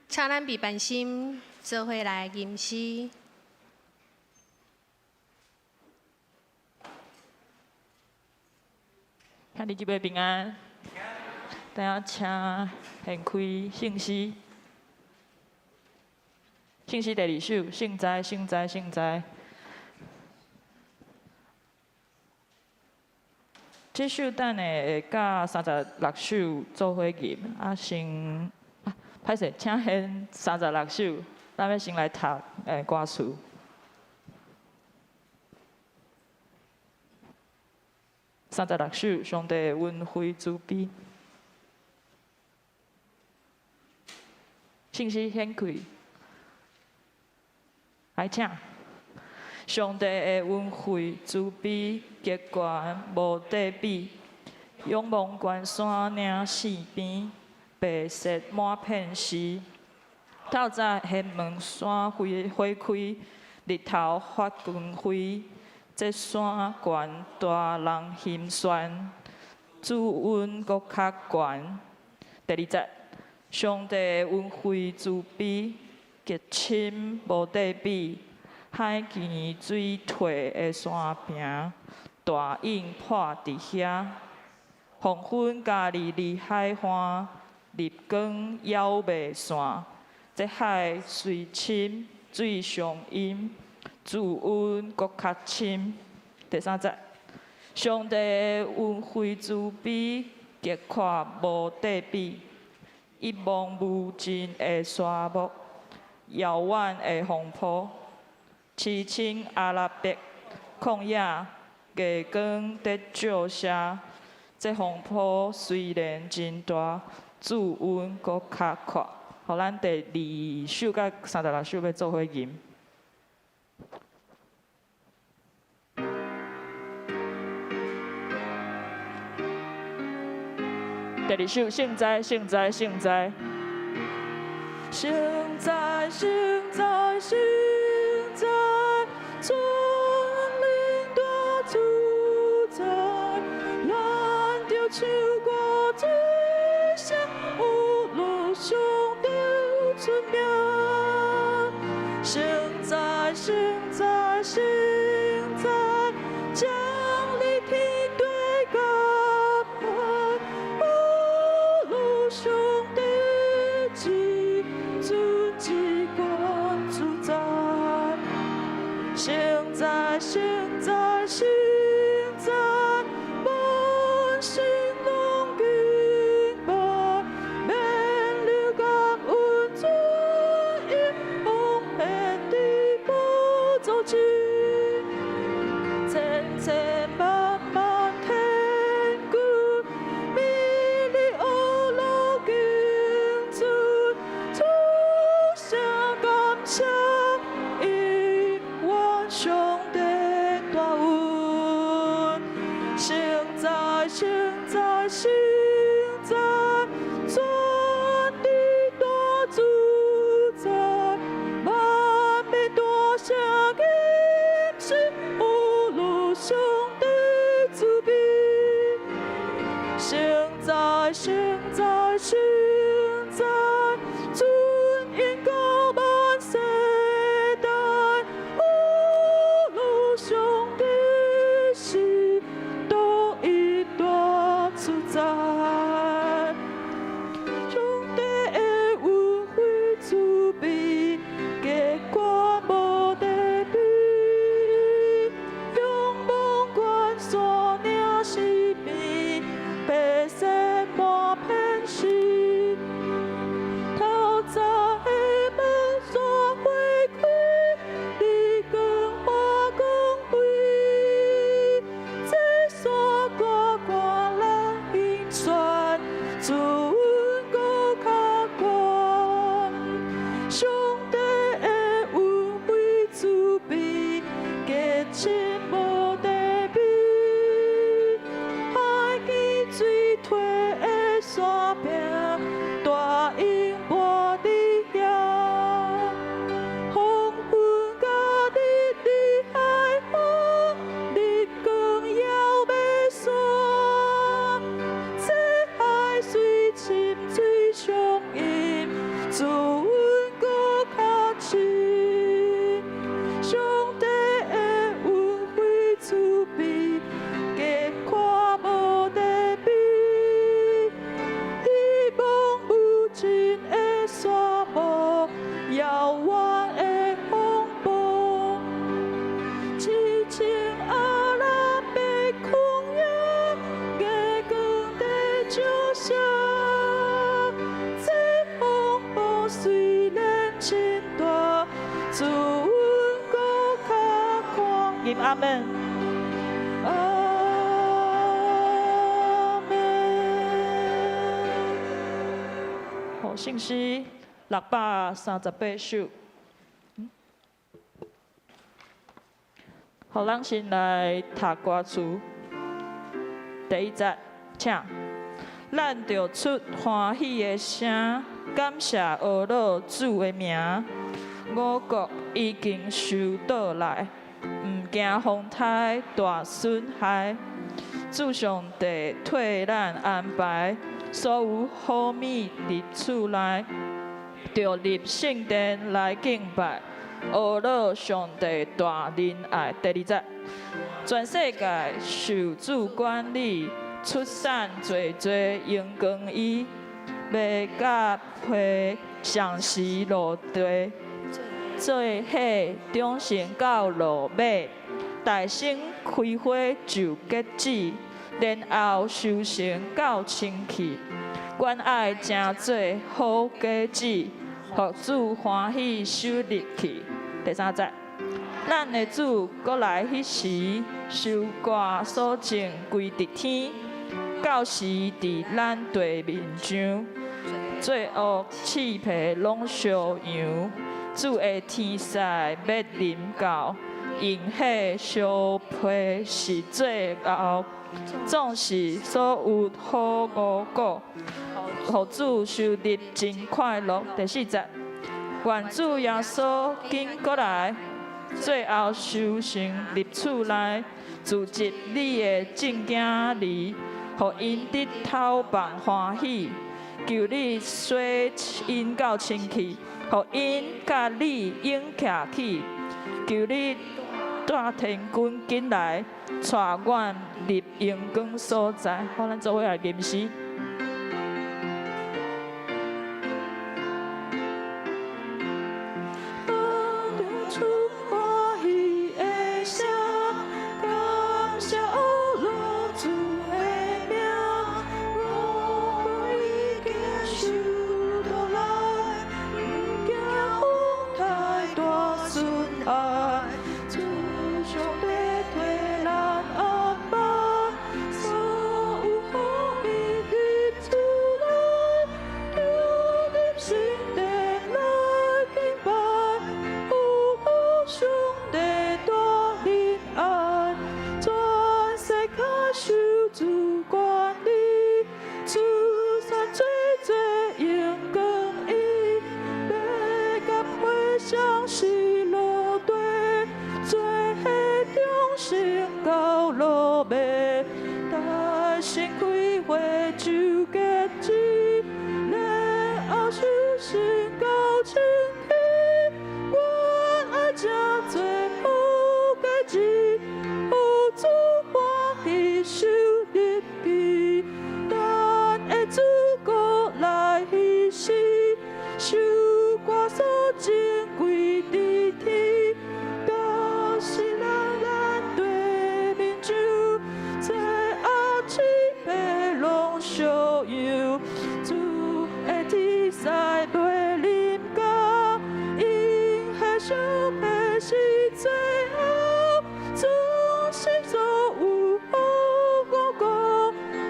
請咱備班心，做伙來吟詩。兄弟姊妹平安。等下請獻開聖詩，聖詩第二首，聖哉，聖哉，聖哉。這首等下會佮36首做伙吟，啊先。歹勢，請獻36首，咱欲先來讀歌詞。三十六首，上帝的恩惠慈悲。聖詩獻開，來請。上帝的恩惠慈悲，極懸無對比，仰望懸山嶺四邊。白雪滿片時，透早玄門山花花開，日頭發光輝。這山懸大人心酸，主恩閣較懸。第二節，上帝恩惠慈悲，極深無對比。海墘水退的山坪，大湧破佇遐。黃昏加利利海岸。日光猶未散，這海雖深，水上淹，主恩閣較深。第三節，上帝恩惠慈悲，極闊無對比，一望無盡的沙漠，遙遠的風波，淒清阿拉伯曠野，月光佇照射。這風波雖然真大，主恩閣較闊。予咱第二首佮36首欲做伙吟。第二首，聖哉，聖哉，聖哉，聖哉，聖哉，聖哉，全能大主宰，咱著唱歌讚聲，有如上帝出名。聖哉，聖哉，聖哉，降臨天地甲海，有如上帝至尊至高主宰。聖哉，聖哉，聖哉，萬神攏敬拜，免了感恩尊榮，奉獻佇寶座前，千千萬萬天軍，美麗婀娜敬尊，出聲感謝，永遠上帝大恩。聖哉，聖哉，聖哉，全地大主宰，萬民大聲吟詩，有如上帝慈悲。聖哉，聖哉，聖哉，尊榮到萬世代，有吟阿門。阿門。好，聖詩638首。予咱先來讀歌詞。第一節，請。咱著出歡喜的聲，感謝阿樂主的名。五穀已經收倒來，毋驚風颱大損害。主上帝替咱安排，所有好物佇厝內，著入聖殿來敬拜。阿樂上帝大仁愛。第二節，全世界受主管理，出產濟濟榮光伊，麥甲皮相時落地，做伙長成到落尾，大生開花就結籽，然後收成到清氣，阮愛誠做好果子，予主歡喜收入去。第三節，咱的主閣來彼時，收割所種歸佇天，到時佇咱地面上，罪惡刺皮攏燒揚，主的天使欲臨到，螢火燒皮是最後，總是所有好五穀，予主收入真快樂。第四節，願主耶穌緊閣來，最後收成入厝內，聚集你的眾囝兒，予𪜶得頭放歡喜，求你洗𪜶到清氣，予𪜶佮你永徛起，求你帶天軍緊來，帶阮入榮光所在。好，咱做伙來吟詩。出歡喜的聲，感謝阿樂主的名，五穀已經收倒來，毋驚風颱大損害，主上帝替咱安排，所有好物入厝內，就入聖殿來敬拜。上帝大仁愛，全世界受主管理，出產濟濟榮光伊，麥甲皮相時落地，做伙長成到落尾，大生開花就結籽，然後收成到清氣。阮愛誠做好果子，予主歡喜收入去。等下主閣來彼時，收割所種歸佇天，到時咱咱地面上，罪惡刺皮攏燒揚，主的天使欲臨到，螢火燒皮是最後，總是所有好五穀，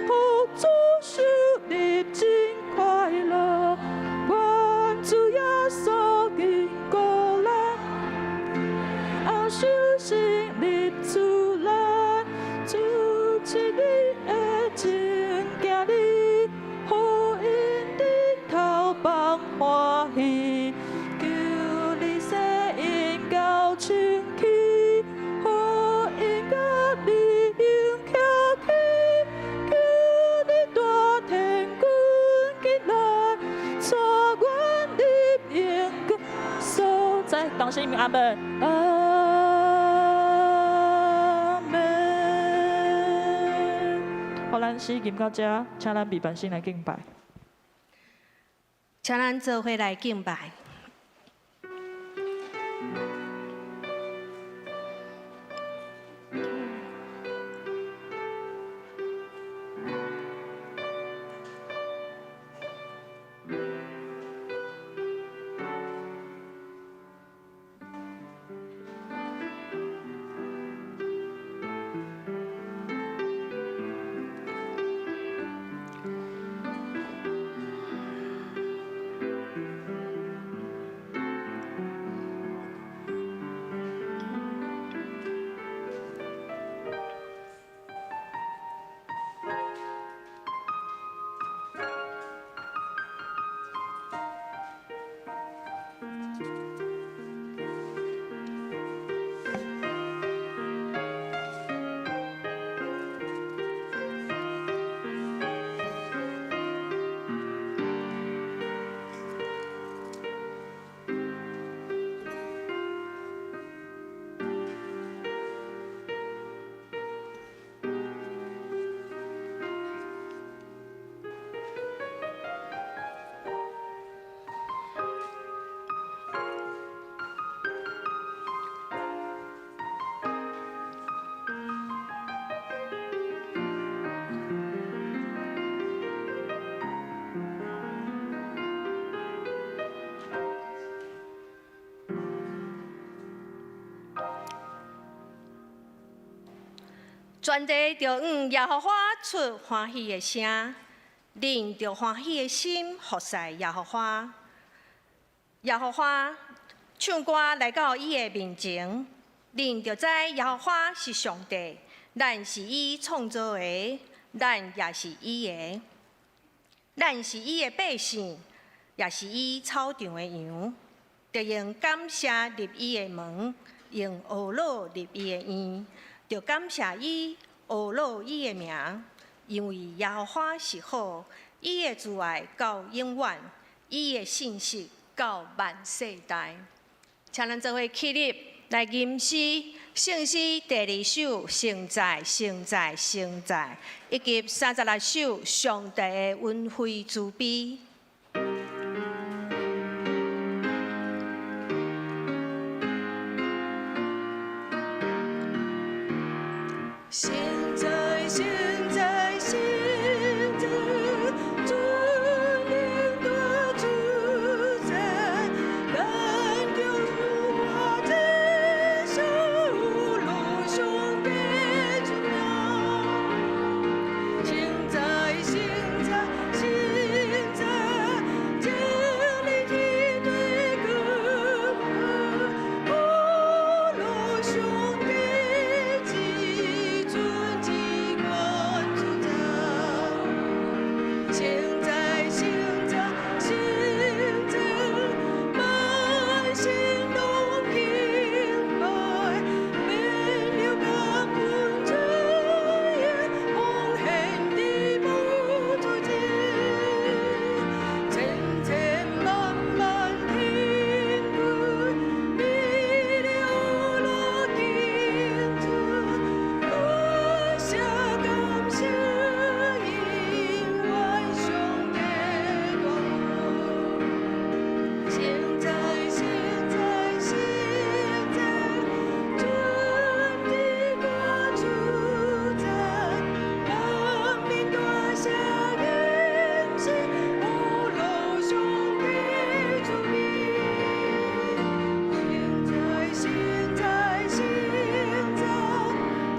予主收入真快樂。願主耶穌緊閣來，後收成入厝內，聚集你的眾囝兒，予𪜶得頭放歡喜，求你洗𪜶到清氣，予𪜶佮你永徛起，求你帶天軍緊來，帶阮入榮光所在。同聲阿門，阿門。好，咱詩吟到這，請咱閉目先來敬拜。請咱做伙來敬拜。全地著向耶和華出歡喜的聲，恁著歡喜的心服侍耶和華。耶和華唱歌來到伊的面前，恁著知耶和華是上帝，咱是伊創造的，咱也是伊的，咱是伊的百姓，也是伊草場的羊。著用感謝入伊的門，用呵咾入伊的院，著感謝伊，呵咾伊的名，因為耶和華是好，伊的慈愛到永遠，伊的信實到萬世代。請咱做伙起立來吟詩，聖詩第二首，聖哉，聖哉，聖哉，以及36首，上帝的恩惠慈悲。聖哉，聖哉，聖哉，全能大主宰，咱中有偌濟聲呵咾上帝之名。聖哉，聖哉，聖哉，降臨天地更呵咾上帝至尊至高主宰。聖哉，聖哉，聖哉，萬神攏敬拜，免了感恩主耶，奉獻佇寶座前，千千萬萬天軍，美麗呵咾敬主，感謝感謝，永遠上帝大恩。聖哉，聖哉，聖哉，全地大主宰，萬民大聲吟詩，呵咾上帝慈悲。聖哉，聖哉，聖哉，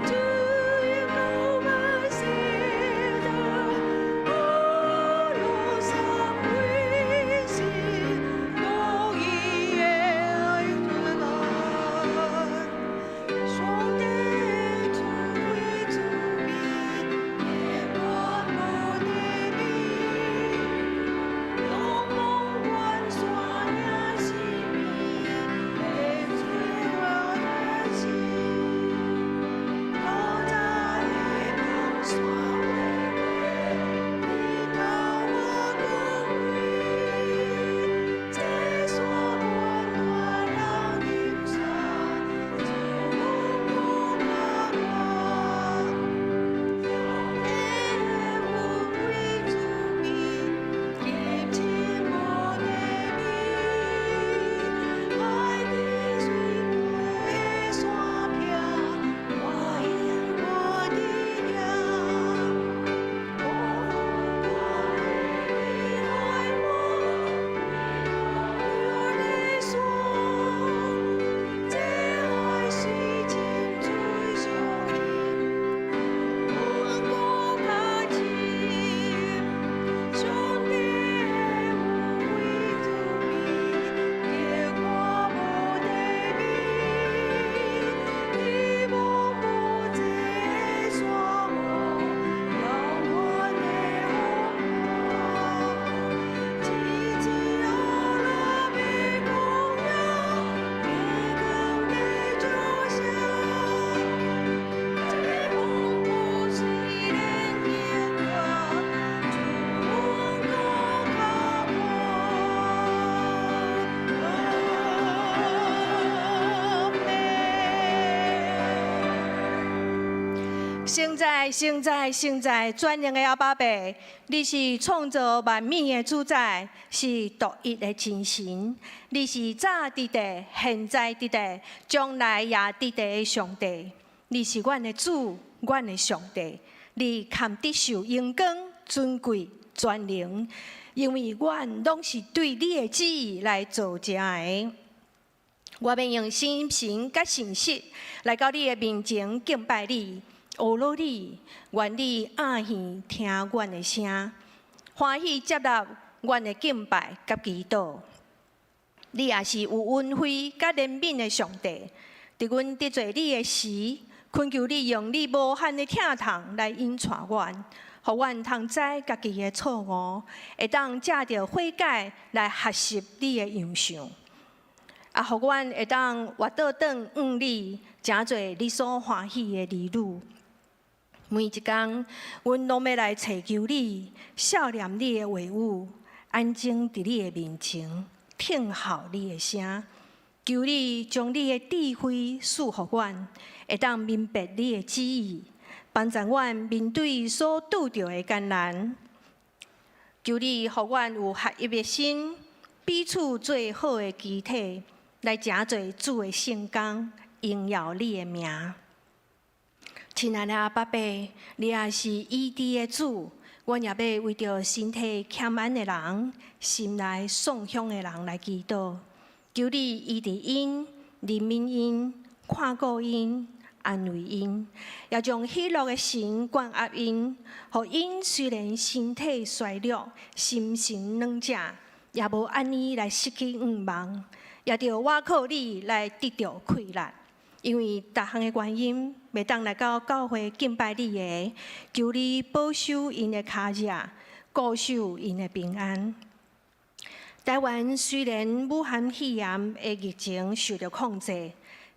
主耶高萬世代，呵咾三位神，獨一的愛主來。上帝慈惠慈悲，結果無得比。仰望關山嶺四邊，溪水我的心。古早的夢山你教我講話，這山關大老入山，祝福我家國。上帝的恩惠慈悲，極深無得比。海底水庫的山壁，我永活佇遐。我愛我的山，這海水深水相依，我閣較深。上帝的恩惠慈悲，結果無得比。你望無際的山無，遙遠的風波，痴痴呵咾欲講呀，月光的照射。這風波雖然變大，祝阮閣較闊。阿們。聖哉，聖哉，聖哉，全能的阿爸父，你是創造萬物的主宰，是獨一的真神。你是早佇地、現在佇地、將來也佇地的上帝。你是阮的主，阮的上帝。你堪得受榮光、尊貴、權能，因為阮攏是對你的旨意來造成的。我欲用心神佮誠實來到你的面前敬拜你。呵咾你，願你掩耳聽阮的聲，歡喜接納阮的敬拜佮祈禱。你也是有恩惠佮憐憫的上帝，佇阮得罪你的時，懇求你用你無限的疼痛來引帶阮，予阮通知家己的錯誤，會當藉著悔改來學習你的樣相。啊，予阮會當活倒轉向你，成做你所歡喜的兒女。每一工，阮攏欲來揣求你，數念你的話語，安靜佇你的面前，聽候你的聲。求你將你的智慧賜予阮，會當明白你的旨意，幫助阮面對所拄著的艱難。求你予阮有合一的心，彼此做好的肢體，來成做主的聖工，榮耀你的名。親愛的阿爸父，你也是醫治的主，阮也欲為著身體欠安的人、心內創傷的人來祈禱，求你醫治𪜶、憐憫𪜶、看顧𪜶、安慰𪜶，也將喜樂的神灌壓𪜶，予𪜶雖然身體衰弱、心神軟弱，也無按呢來失去向望，也著倚靠你來得著氣力。因為逐項的原因，袂當來到教會敬拜你的，求你保守𪜶的跤跡，固守𪜶的平安。台灣雖然武漢肺炎的疫情受著控制，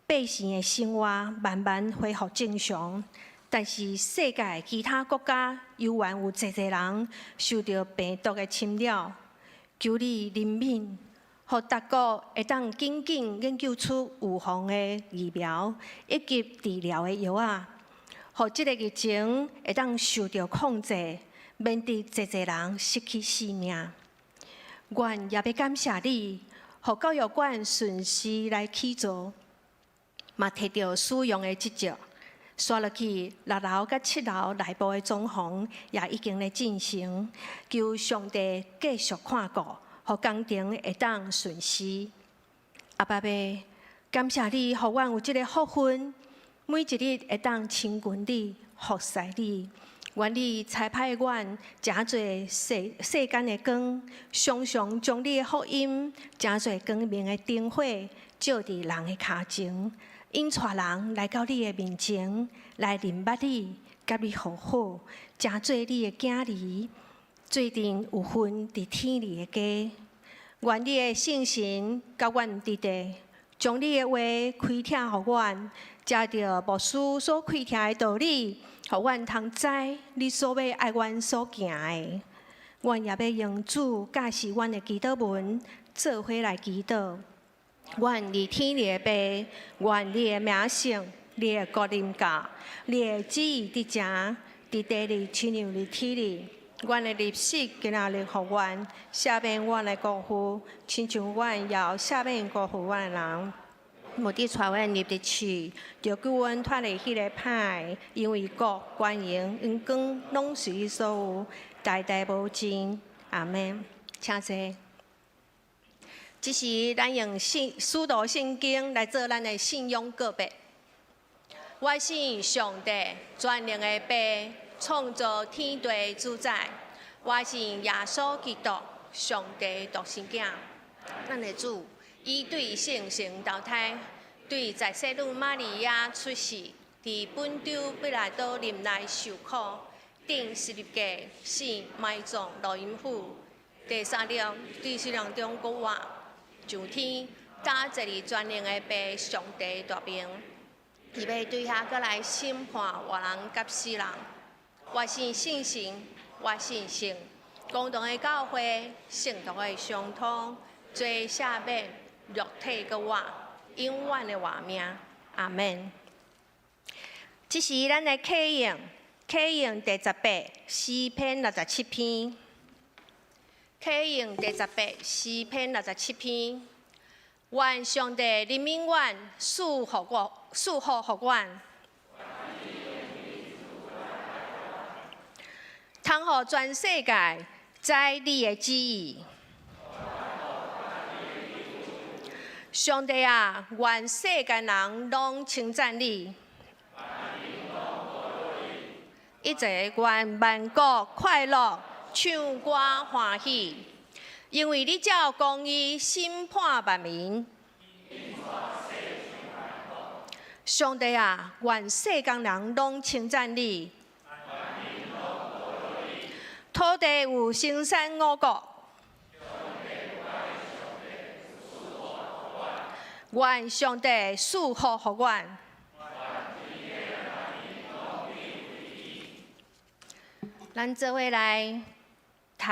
百姓的生活慢慢恢復正常，但是世界其他國家猶原有濟濟人受著病毒的侵擾，求你憐憫，予各國會當緊緊研究出預防的疫苗以及治療的藥仔，予這個疫情會當受著控制，免得濟濟人失去性命。阮也欲感謝你，予教育館順時來起造，嘛提著使用的執照。紲落去六樓佮七樓內部的裝潢也已經咧進行，求上帝繼續看顧，予工程會當順時。阿爸父，感謝你，予阮有這个福分，每一日會當親近你、服侍你。願你差派阮，成做世世間的光，常常將你的福音，成做光明的燈火，照佇人的跤前，引帶人來到你的面前，來認捌你，佮你和好，成做你的囝兒，做陣有份佇天裡的家。願你的聖神佮阮佇地，將你的話開啟予阮，藉著牧師所開啟的道理，予阮通知你所欲愛阮所行的。阮也欲用主教示阮的祈禱文，做伙來祈禱。阮佇天裡的父，願你的名聖，你的國臨到，你的旨意得成，佇地裡親像佇天裡。阮的日食今仔日予阮，赦免阮的過犯，親像阮也赦免過犯阮的人。毋得帶阮入佇試，著救阮脫離彼個歹的，因為國、權榮、榮光，攏是你所有，代代無盡。阿們。請坐。這時，咱用聖使徒信經來做咱的信仰告白。我信上帝全能的父，創造天地主宰。我信耶穌基督，上帝獨生囝，咱的主，伊對聖神投胎，對在聖女瑪利亞出世，佇本丟彼拉多林內受苦，釘十字架，死埋葬落陰府，第三日對死人中復活，上天，搭坐佇全能的父上帝大爿，伊欲對遐閣來審判活人佮死人。我信聖神，我信聖公同的教會，聖徒的相通，罪赦免，肉體閣活，永遠的活命。阿們。這時咱來啟應，啟應第18，詩篇67篇。啟應第十八，詩篇六十七篇。願上帝憐憫阮，賜福我，賜福予阮，通予全世界知你的旨意。上帝啊，願世間人攏稱讚你。一齊願萬國快樂，唱歌歡喜，因為你照公義審判萬民。上帝啊，願世間人攏稱讚你。土地有生產五穀。願上帝賜福予阮。咱做伙來讀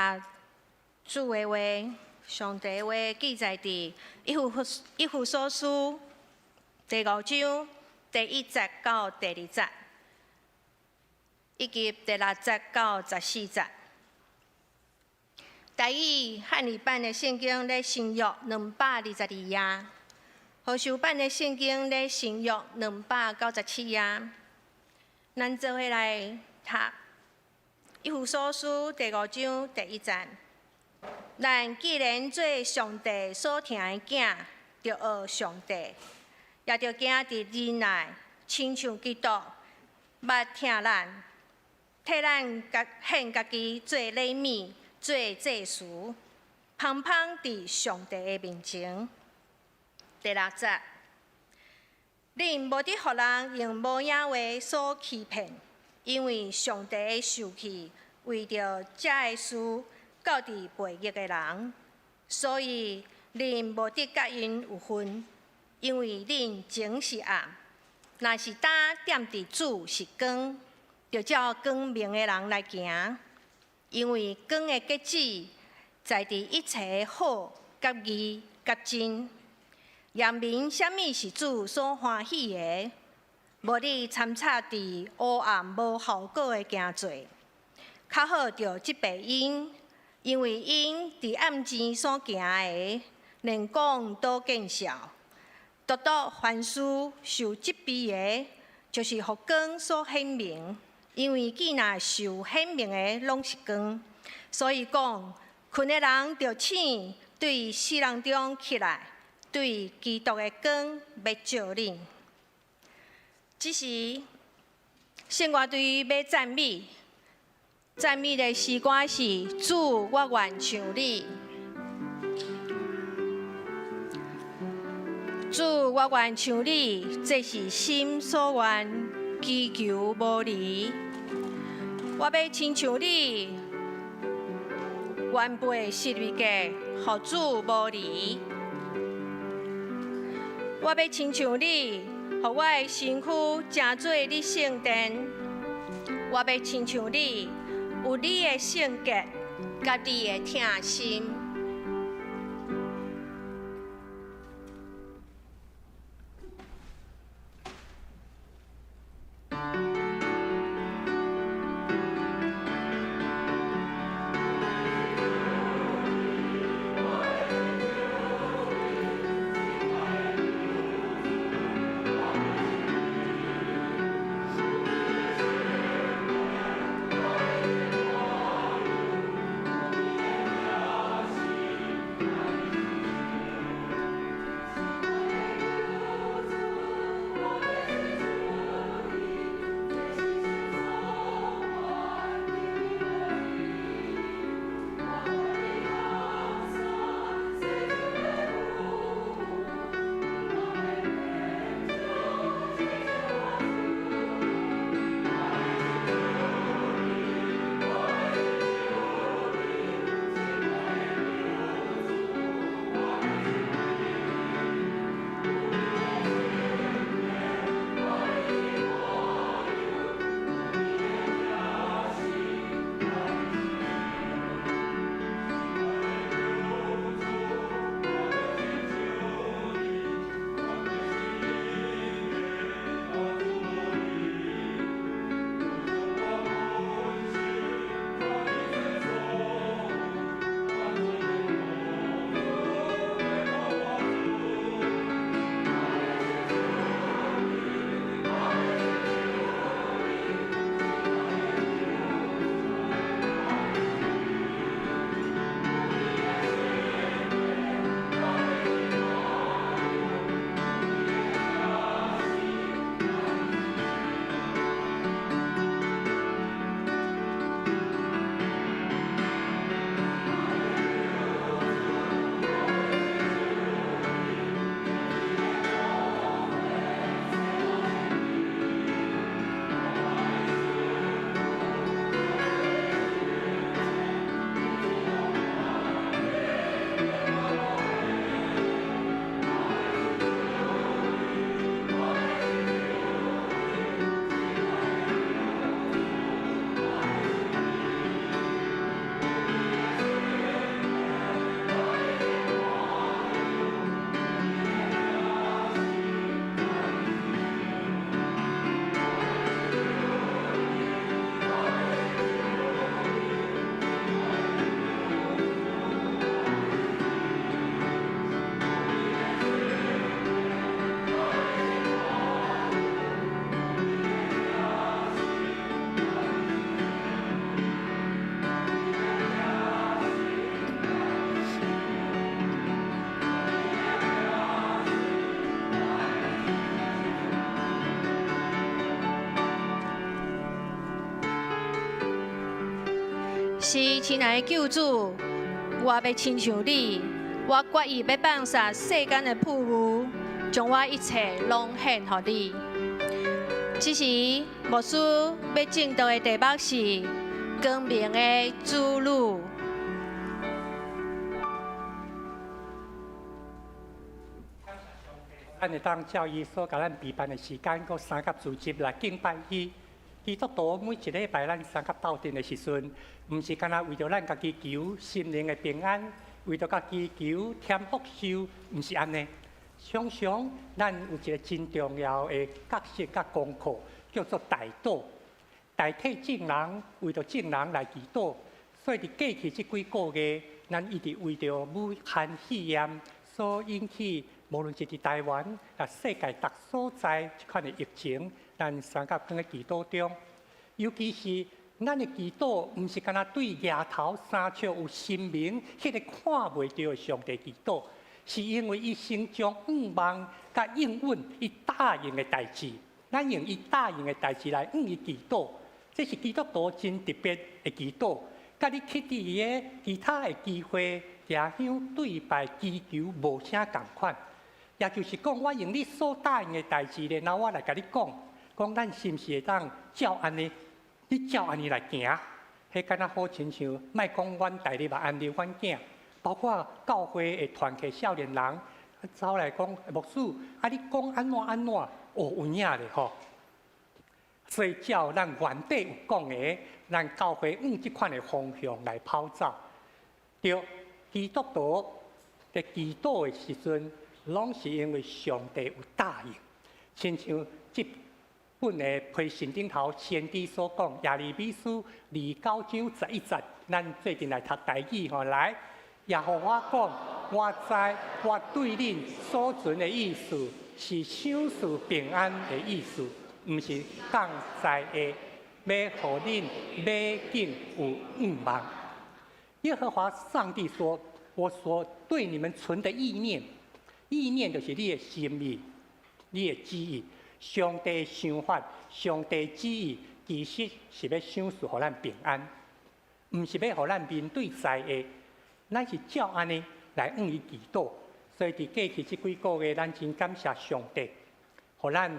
主的話，上帝的話記載佇以弗所書第五章第一節到第二節，以及第六節到14節。台語漢語版的聖經咧新約222頁，和修版的聖經咧新約297頁。咱做伙來讀以弗所書第五章第一節。咱既然做上帝所疼的囝，著學上帝，也著行佇仁愛，親像基督捌疼咱，替咱家獻家己做禮物，做祭司，芳芳佇上帝的面前。第六節，恁無得予人用無影話所欺騙，因為上帝的受氣為著這个事到佇悖逆的人，所以恁無得佮𪜶有份，因為恁前是暗，若是今踮佇主是光，著照光明的人來行，因為光的結子在佇一切好、佮義、佮真，驗明啥物是主所歡喜的，無得參插佇黑暗無效果的工作，較好著責備𪜶，因為𪜶佇暗前所行的，連講都見笑。獨獨凡事受責備的，就是予光所顯明，因為既若受顯明的，攏是光。所以講，睏的人著醒，對死人中起來，對基督的光欲照恁。這時，聖樂隊欲讚美，讚美的詩歌是：主，我願像你。主，我願像你，這是心所願，祈求無離。我欲親像你，願背十字架，予主無離。我欲親像你，予我的身軀成做你聖殿。我欲親像你，有你的聖潔，佮你的疼心。是，親愛的救主，我欲親像你，我決意欲放下世間的富裕，將我一切攏獻予你。這時，牧師欲證道的題目是光明的子女。咱會當照伊所共咱備辦的時間，閣三佮聚集來敬拜伊。基督徒每一禮拜咱三佮鬥陣的時陣，毋是干焦為著咱家己求心靈的平安，為著家己求添福壽，毋是按呢。常常咱有一個真重要的角色佮功課，叫做代禱，代替眾人為著眾人來祈禱。所以佇過去這幾個月，咱一直為著武漢肺炎所引起，無論是佇台灣啊，世界逐所在這款的疫情，咱相佮囥佇祈禱中。尤其是咱的祈禱，毋是干焦對額頭3尺有神明彼個看袂著的上帝祈禱，是因為伊先將願望佮應允伊答應的代誌，咱用伊答應的代誌來向伊祈禱，這是基督徒真特別的祈禱。佮你去佇個其他的機會，舉香對拜祈求無啥仝款。也就是講，我用你所答應的代誌，然後我來共你講，講咱是毋是會當照按呢？你照按呢來行，彼敢若好親像，莫講阮大日嘛安利阮囝，包括教會的團契少年人，走來講牧師，啊你講按怎按怎，哦有影咧吼。所以照咱原底有講的，咱教會往這款的方向來跑走。對，基督徒佇祈禱的時陣，攏是因為上帝有答應，親像這本的批信頂頭先知所講，耶利米書29章11節，咱做陣來讀台語吼來。耶和華講：我知我對恁所存的意思是賞賜平安的意思，毋是降災禍，欲予恁美景有向望。耶和華上帝說：我所對你們存的意念。意念就是你的心意，你的旨意。上帝想法，上帝旨意，其實是欲賞賜予咱平安，毋是欲予咱面對災禍。咱是照按呢來向伊祈禱。所以佇過去這幾個月，咱真感謝上帝，予咱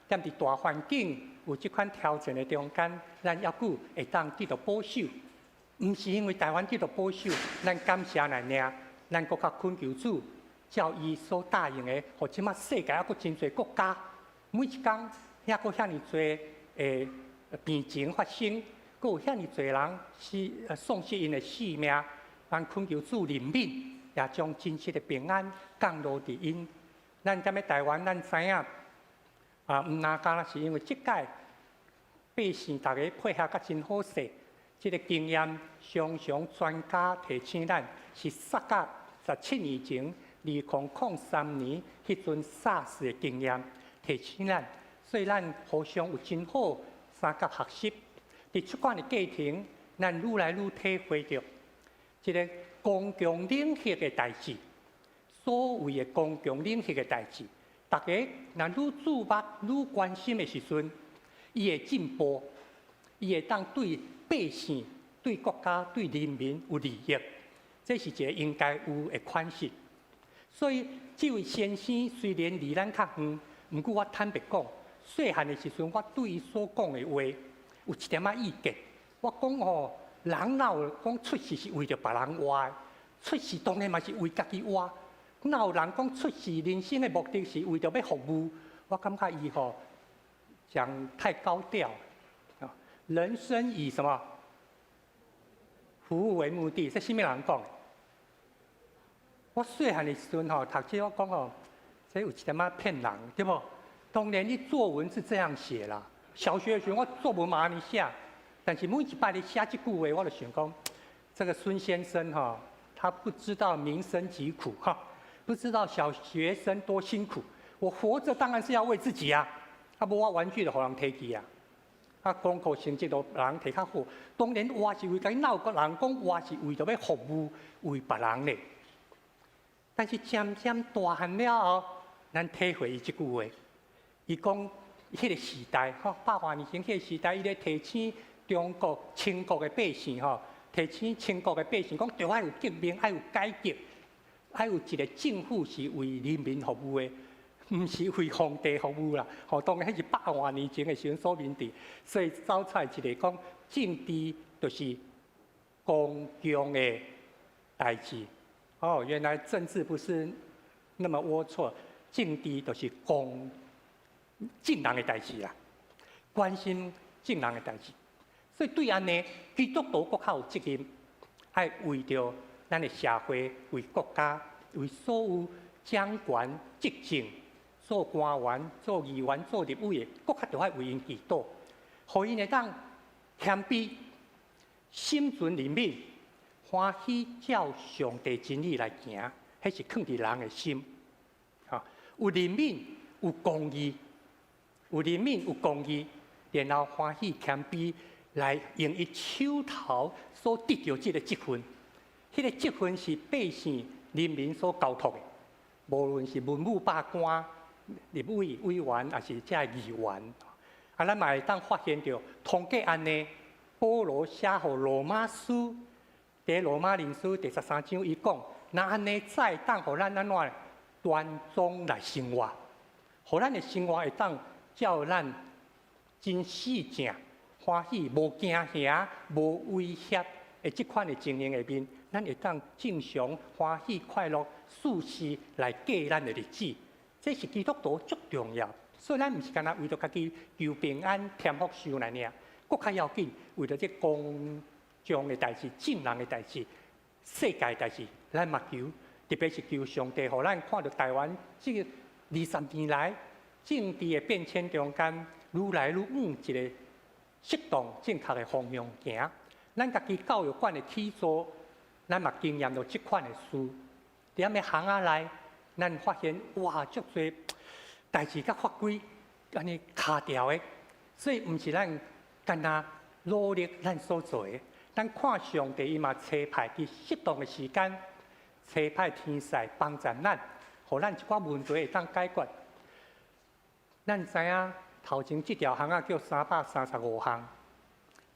踮佇大環境有這款挑戰的中間，咱猶閣會當得到保守。毋是因為台灣得到保守，咱感謝爾爾，咱閣較懇求主。照伊所答應的，予這馬世界猶閣真濟國家，每一工猶閣遐爾濟的病情發生，閣有遐爾濟人死喪失𪜶的性命，咱懇求主憐憫，也將真實的平安降落佇𪜶。咱踮咧台灣，咱知影啊，毋若干焦是因為這擺百姓逐家配合甲真好勢，這個經驗常常專家提醒咱，是煞甲17年前。2003年彼陣 SARS 的經驗提醒咱，所以咱互相有真好相佮學習。佇出關的過程，咱愈來愈體會著這个公共領域的代誌。所謂的公共領域的代誌，逐家若愈注目、愈關心的時陣，伊會進步，伊會當對百姓、對國家、對人民有利益。這是一个應該有的款式。所以，這位先生雖然離咱較遠，毋過我坦白講，細漢的時陣，我對伊所講的話有一點仔意見。我講吼，人哪有講出世是為著別人活的？出世當然嘛是為家己活。哪有人講出世人生的目的是為著欲服務？我感覺伊吼講太高調。人生以什麼服務為目的？這啥物人講的？我細漢的時陣吼，讀冊我講吼，這有一點仔騙人，對無？當然你作文是這樣寫啦。小學的時陣我作文嘛按呢寫，但是每一擺咧寫這句話，我就想講，這個孫先生吼，他不知道民生疾苦哈，不知道小學生多辛苦。我活著當然是要為自己啊，啊無我玩具就予人提去啊，啊功課成績都予人提較好。當然活是為家己，哪有個人講活是為著欲服務為別人咧？但是漸漸大漢了後，咱體會伊這句話。伊講彼个時代，吼，百外年前彼个時代，伊咧提醒中國清國的百姓，吼，提提醒全國的百姓講，著愛有革命，愛有改革，愛有一個政府是為人民服務的，毋是為皇帝服務啦。吼，當然彼是百外年前的時陣所面對，所以走出來一個講政治就是公共的代誌。哦，原來政治不是那麼齷齪，政治就是公眾人的代誌啦，關心眾人的代誌。所以對按呢，基督徒閣較有責任，愛為著咱的社會、為國家、為所有掌權執政、做官員、做議員、做立委的，閣較著愛為𪜶祈禱，予𪜶會當謙卑、心存憐憫、歡喜照上帝真理來行，彼是囥佇人的心。哈，有憐憫，有公義，有憐憫，有公義，然後歡喜謙卑，來用伊手頭所得著這个職分，彼個職分是百姓人民所交託的，無論是文武百官、立委委員，抑是這議員，啊，咱嘛會當發現著，通過按呢，保羅寫予羅馬書，佇羅馬人書第13章，伊講，若按呢才會當予咱按怎端莊來生活，予咱的生活會當照咱真實正歡喜、無驚嚇、無威脅的這款的情形下面，咱會當正常歡喜快樂、舒適來過咱的日子。這是基督徒足重要，所以咱毋是干焦為著家己求平安、添福壽來爾，閣較要緊，為著這公眾的代誌、眾人的代誌、世界的代誌，咱嘛求，特別是求上帝，予咱看著台灣這個20年來政治的變遷中間，愈來愈往一個適當正確的方向行。咱家己教育館的起做，咱嘛經驗著這款的事。佇遐個巷仔內，咱發現哇，足濟代誌佮法規按呢卡著的，所以毋是咱干焦努力咱所做的。咱看上帝伊嘛差派佇適當的時間，差派天使幫助咱，予咱一寡問題會當解決。咱知影頭前這條巷仔叫335巷。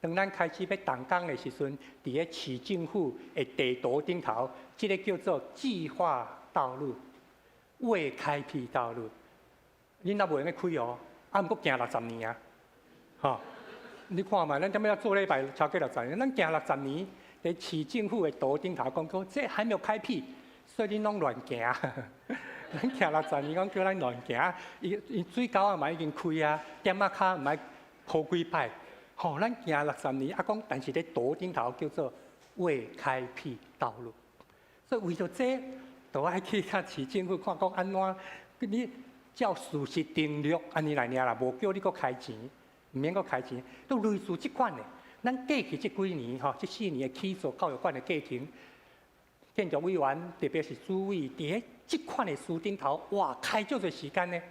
當咱開始欲動工的時陣，佇咧市政府的地圖頂頭，這个叫做計劃道路、未開闢道路。恁猶袂用得開哦，啊，毋過行六十年啊，吼！你看覓，咱踮遐做禮拜超過六十年，咱行六十年，佇市政府的圖頂頭講講，這還沒有開闢，所以恁攏亂行。咱行六十年，講叫咱亂行，伊伊水溝仔嘛已經開啊，店仔跤毋愛鋪幾擺。吼，咱行六十年，啊講，但是咧圖頂頭叫做未開闢道路，所以為著這，都愛去共市政府看講按怎，你照事實定律按呢來爾啦，無叫你閣開錢，毋免閣開錢，都類似這款的。咱過去這幾年吼，這4年的起做教育館的過程，建築委員特別是主委，佇咧這款的事頂頭，哇，開足濟時間呢，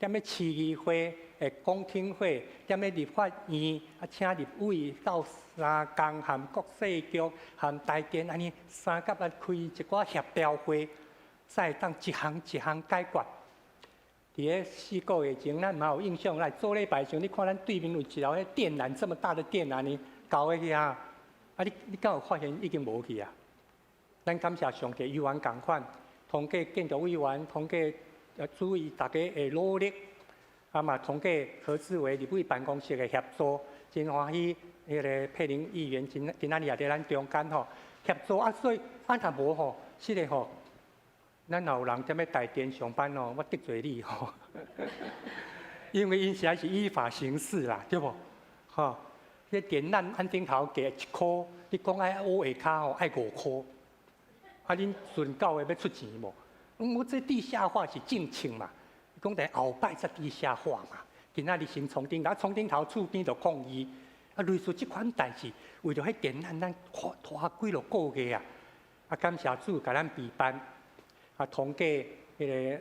踮咧市議會的公聽會，踮咧立法院啊，請立委鬥相共含國稅局含台電按呢三甲來開一寡協調會，才會當一項一項解決。佇咧4個月前，咱嘛有印象，來做禮拜時，你看咱對面有一條彼電纜這麼大的電纜呢，交的去啊，啊你你敢有發現已經無去啊？咱感謝上帝，猶原仝款，通過建築委員，通過注意大家的努力，啊嘛通過何志偉立委辦公室的協助，真歡喜，彼个佩玲議員今今仔日也佇咱中間吼協助啊，所以啊若無吼，這个吼，咱若有人踮咧台電上班吼，我得罪你吼，因為𪜶實在是依法行事啦，對無？吼，彼電纜按頂頭加一箍，你講愛烏下跤吼愛5箍，啊恁順狗的欲出錢無？我這地下化是政策嘛，講佇後擺才地下化嘛。今仔日先創頂頭，創頂頭厝邊就抗議，啊類似這款代誌，為著彼電纜咱拖拖幾落個月啊！啊感謝主共咱備辦，啊通過彼个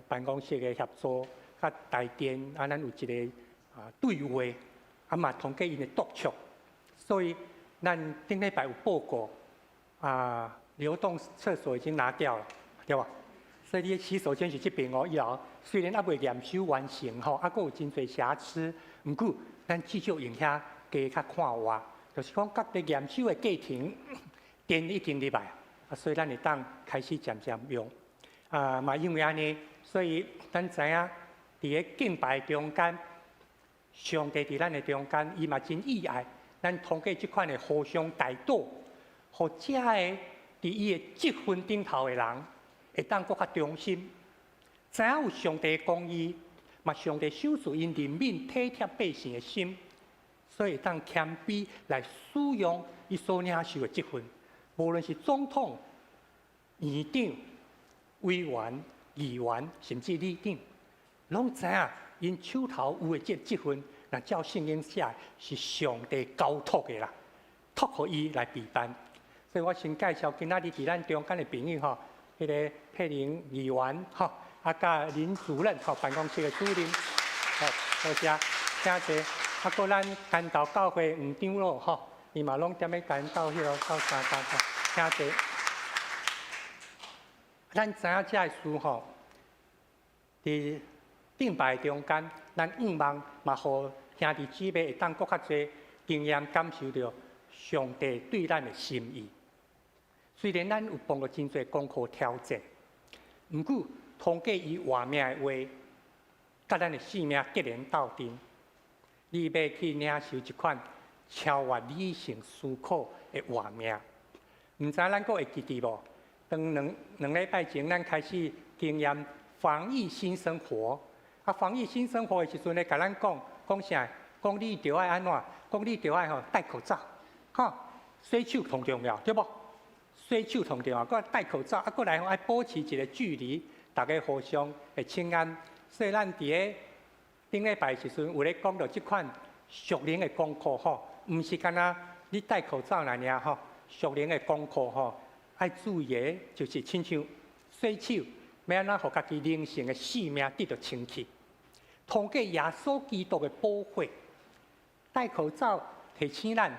辦公室的協助，佮台電啊，咱有一個啊對話，啊嘛通過𪜶的督促，所以咱頂禮拜有報告，啊流動廁所已經拿掉了，對無？所以你洗手間是這邊哦，一樓雖然猶未驗收完成吼，啊，閣有真濟瑕疵，毋過咱至少用遐加較看活，就是講各個驗收的過程，電已經入來，啊，所以咱會當開始漸漸用。啊，嘛因為按呢，所以咱知影佇个敬拜中間，上帝佇咱的中間，伊嘛真意愛咱通過這款的互相代禱，予遮个佇伊的職分頂頭的人，會當閣較忠心，知影有上帝的公義，嘛上帝賞賜𪜶憐憫體貼百姓的心，所以會當謙卑來使用伊所領受的職分，無論是總統、院長、委員、議員，甚至里長，攏知影𪜶手頭有的這個職分，若照聖經寫，是上帝交託的啦，託予伊來備辦。所以我先介紹今仔日佇咱中間的朋友吼，彼個佩玲議員吼，啊，佮林主任吼，辦公室的主任，好，多謝，請坐。啊，閣咱竿頭教會黃長老吼，伊嘛攏踮咧竿頭彼囉鬥相共吼，請坐。咱知影這个事吼，佇敬拜中間，咱向望嘛，予兄弟姊妹會當閣較濟經驗感受著上帝對咱的心意。雖然咱有碰著真濟功課挑戰，毋過通過伊活命的話，佮咱的性命結連鬥陣，你欲去領受一款超越理性思考的活命。毋知咱閣會記得無？當兩兩禮拜前，咱開始經驗防疫新生活。啊，防疫新生活的時陣咧，共咱講講啥？講你著愛按怎？講你著愛吼戴口罩，吼，洗手上重要，對無？洗手上重要，閣戴口罩，啊，閣來吼愛保持一個距離，逐家互相會請安。所以咱佇咧頂禮拜時陣有咧講著這款屬靈的功課吼，毋是干焦你戴口罩爾爾吼，屬靈的功課吼，愛注意的，就是親像洗手，欲按怎予家己靈性的性命得著清氣。通過耶穌基督的寶血，戴口罩提醒咱，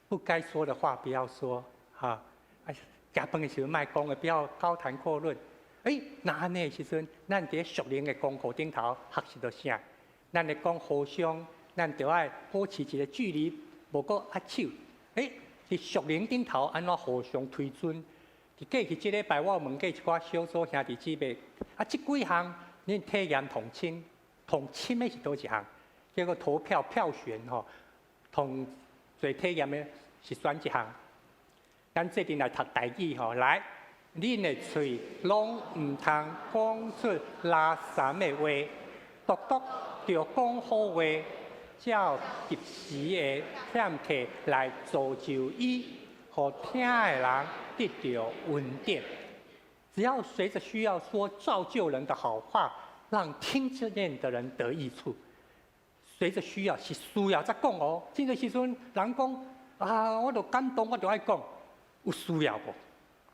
不該說的話不要說，哈。啊，食飯的時陣莫講的，不要高談闊論。欸，若按呢的時陣，咱佇屬靈的功課頂頭學習著啥？咱咧講互相，咱著愛保持一個距離，無閣握手。欸，佇屬靈頂頭按怎互相推尊？佇過去這禮拜，我有問過一寡小組兄弟姊妹，啊，這幾項恁體驗同親，同親的是佗一項？結果投票票選吼，同最體驗的是選一項。咱做陣來讀台語吼，來，恁的喙攏毋通講出垃圾的話，獨獨著講好話，照及時的片刻來造就伊，予聽的人得著恩典。只要隨著需要說造就人的好話，讓聽見的人得益處。隨著需要是需要才講哦。這個時陣人講啊，我著感動，我著愛講。有需要無？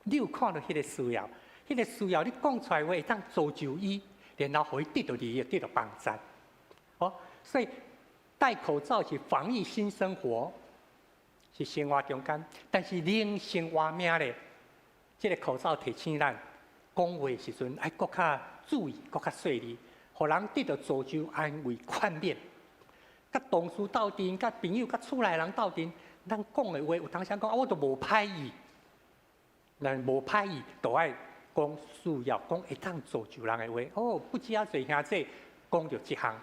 你有看著彼個需要？彼個需要你講出來話會當造就伊，然後予伊得著利益，得著幫助。哦，所以戴口罩是防疫新生活，是生活中間，但是靈性活命咧，這個口罩提醒咱講話時陣愛閣較注意，閣較細膩，予人得著造就、安慰、勸勉。佮同事鬥陣，佮朋友、佮厝內人鬥陣，咱講的話有當時講啊，我都無歹意，咱無歹意，都愛講需要，講會當造就人的話。哦，不止遐濟兄弟講著這項，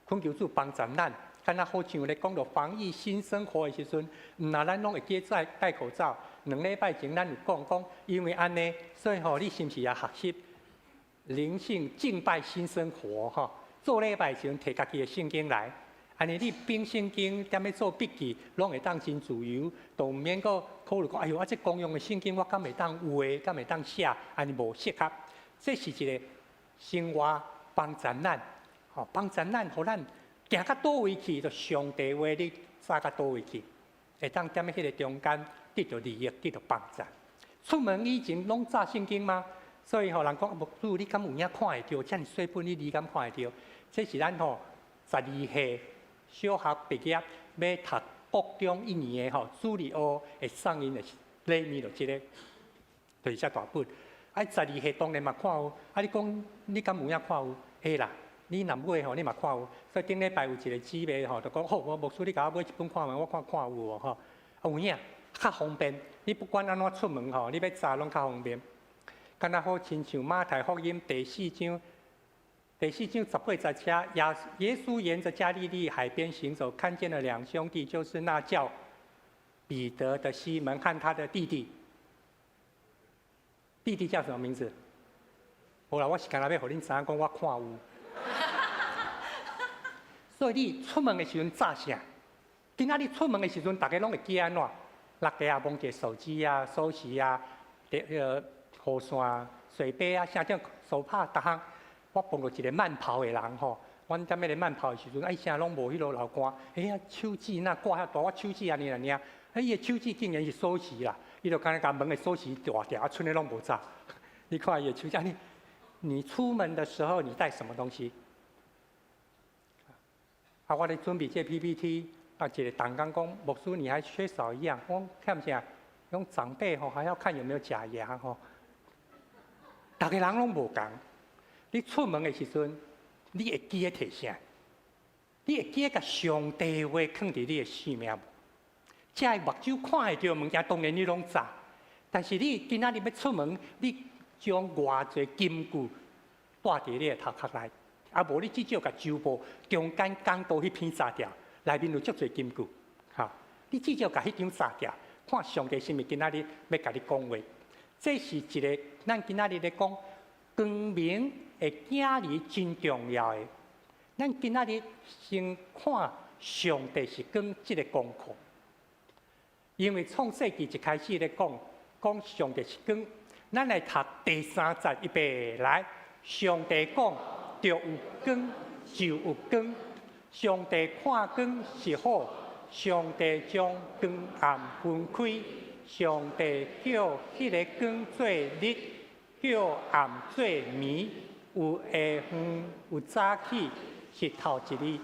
懇求主幫助咱，敢若好像咧講著防疫新生活的時陣，毋若咱攏會記戴戴口罩。兩禮拜前咱有講講，因為按呢，所以吼，你是毋是也學習靈性敬拜新生活？吼，做禮拜時陣提家己的聖經來。按呢，你反聖經踮咧做筆記，攏會當真自由，都毋免閣考慮講，哎喲，啊，這公用的聖經我敢會當畫，敢會當寫，按呢無適合。這是一個生活幫助咱，吼，幫助咱，予咱行到佗位去，就上帝話你走到佗位去，會當踮咧彼個中間得著利益，得著幫助。出門以前攏紮聖經嗎？所以吼，人講牧師，你敢有影看會著？遮爾細本，你你敢看會著？這是咱吼12歲小學畢業欲讀國中一年的吼，主日學會送𪜶的禮物，就這個，就是遮大本。啊，十二歲當然嘛看有，啊，你講你敢有影看有？會啦。你若買吼，你嘛看有。所以頂禮拜有一個姊妹吼，就講好，我牧師你共我買一本看覓，我看看有無吼。啊有影，較方便。你不管按怎出門吼，你欲查攏較方便。敢若好親像馬太福音第四章，第四章十八節遮，耶穌沿着加利利海邊行走，看見了兩兄弟，就是那叫彼得的西門和他的弟弟。弟弟叫什麼名字？無啦，我是干焦欲予恁知影講我看有。所以你出門的時陣紮啥？今仔日出門的時陣，大家攏會記按怎？落地啊，摸一個手機啊、鎖匙啊、彼個雨傘、水杯啊，啥種手帕，逐項。我碰著一個慢跑的人吼，阮踮彼个慢跑的時陣，啊，伊啥攏無彼落流汗，哎呀，手指若掛遐大，我手指按呢爾爾，啊，伊的手指竟然是鎖匙啦，伊就干焦共門的鎖匙斷掉，啊，賰的攏無紮。你看伊的手指按呢，你出門的時候你帶什麼東西？啊，我咧準備這個 PPT，啊，一個同工講，牧師你還缺少一樣，我講欠啥？講長輩吼還要看有沒有假牙吼。逐个人攏無仝。你出門的時陣，你會記得提啥？你會記得共上帝話囥佇你的性命無？這个目睭看會著物件，當然你攏知。但是你今仔日欲出門，你將偌濟金句帶佇你的頭殼內，啊無你至少共周報中間講道彼篇查掉，內面有足濟金句，哈！你至少共彼張查掉，看上帝是毋是今仔日欲共你講話。這是一個咱今仔日咧講光明的囝兒真重要的。咱今仔日先看上帝是光這个功課，因為創世記一開始咧講，講上帝是光。咱來讀第三節，預備來。上帝講，著有光，就有光。上帝看光是好，上帝將光暗分開。上帝叫彼个光做日，叫暗做暝。有下昏，有早起，是頭一日；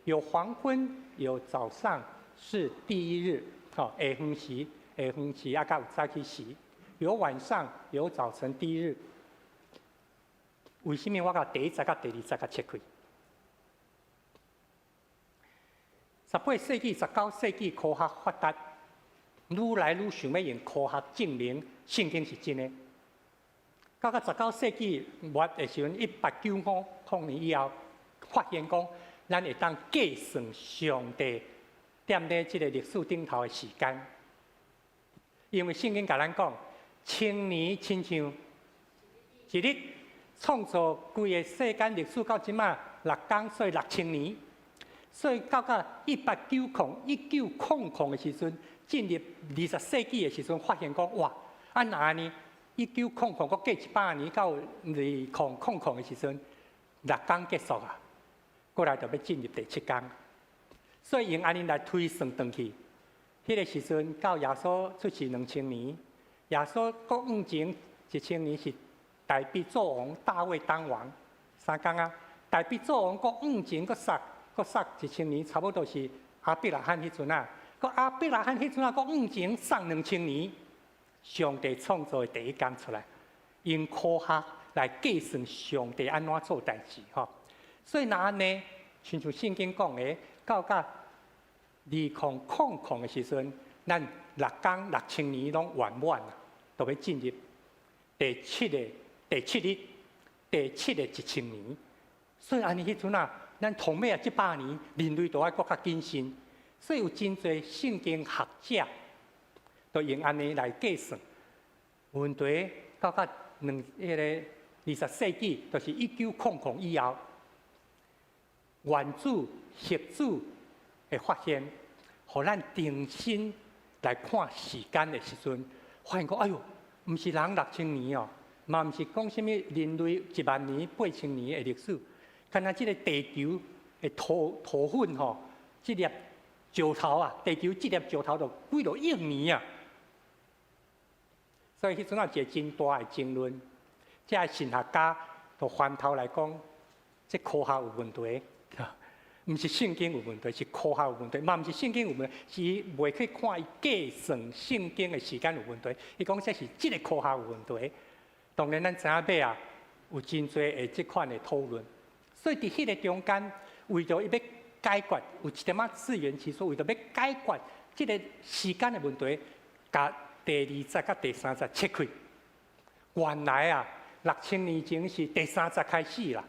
有黃昏，有早上，是第一日。吼，下昏時，下昏時啊，佮有早起時。有晚上，有早晨，第一日。為什麼我共第一節佮第二節共切開？18世紀、19世紀科學發達，愈來愈想欲用科學證明聖經是真的。到到19世紀末的時陣，1890年以後，發現講，咱會當計算上帝踮咧這个歷史頂頭的時間，因為聖經共咱講，千年親像一日，創造規個世間歷史到這馬6工，所以6000年。所以到到1900的時陣，進入20世紀的時陣，發現講哇，啊若按呢？1900閣過100年到2000的時陣，6工結束啊，過來就欲進入第七工。所以用按呢來推算轉去，彼个時陣到耶穌出世2000年，耶穌閣往前1000年是大衛做王，大衛當王3工啊。大衛做王閣往前閣殺閣殺1000年，差不多是亞伯拉罕彼陣啊。閣亞伯拉罕彼陣啊，閣往前送2000年，上帝創造的第一工出來，用科學來計算上帝按怎做代誌吼。所以若按呢，親像聖經講的，到到2000的時陣，咱6工6000年攏圓滿啊，就欲進入第七日，第七個一千年。所以按呢彼陣啊，咱頭尾啊這百年，人類都愛閣較謹慎。所以有真濟聖經學者都用按呢來計算。問題到到兩彼個20世紀，就是1900以後，原子、核子的發現，予咱重新來看時間的時陣，發現講，哎喲，毋是人6000年哦，嘛毋是講啥物人類1萬年、8000年的歷史，干焦這个地球的土粉吼，這粒石頭啊，地球這粒石頭就幾落億年啊。所以彼陣有一個真大的爭論，這个神學家就翻頭來講，這科學有問題，毋是聖經有問題，是科學有問題，嘛毋是聖經有問題，是伊袂去看伊計算聖經的時間有問題。伊講這是這个科學有問題。當然，咱知影尾啊，有真濟的這款的討論。所以佇彼个中間，為著伊欲解決，有一點仔自圓其說，為著欲解決這个時間的問題，共第二節佮第三節切開。原來啊，6000年前是第三節開始啦。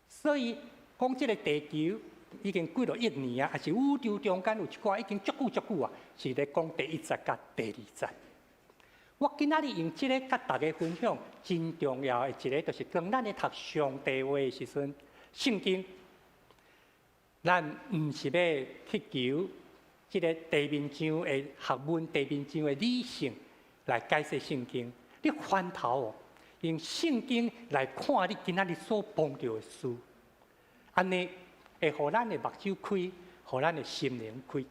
所以講這个地球已經幾落億年啊，抑是宇宙中間有一寡已經足久足久啊，是咧講第一節佮第二節。我今仔日用這个佮大家分享真重要的一个，就是當咱咧讀上帝話的時陣，聖經，咱毋是欲去求這个地面上的學問、地面上的理性來解釋聖經。你翻頭哦，用聖經來看你今仔日所碰著的事，按呢會予咱的目睭開，予咱的心靈開。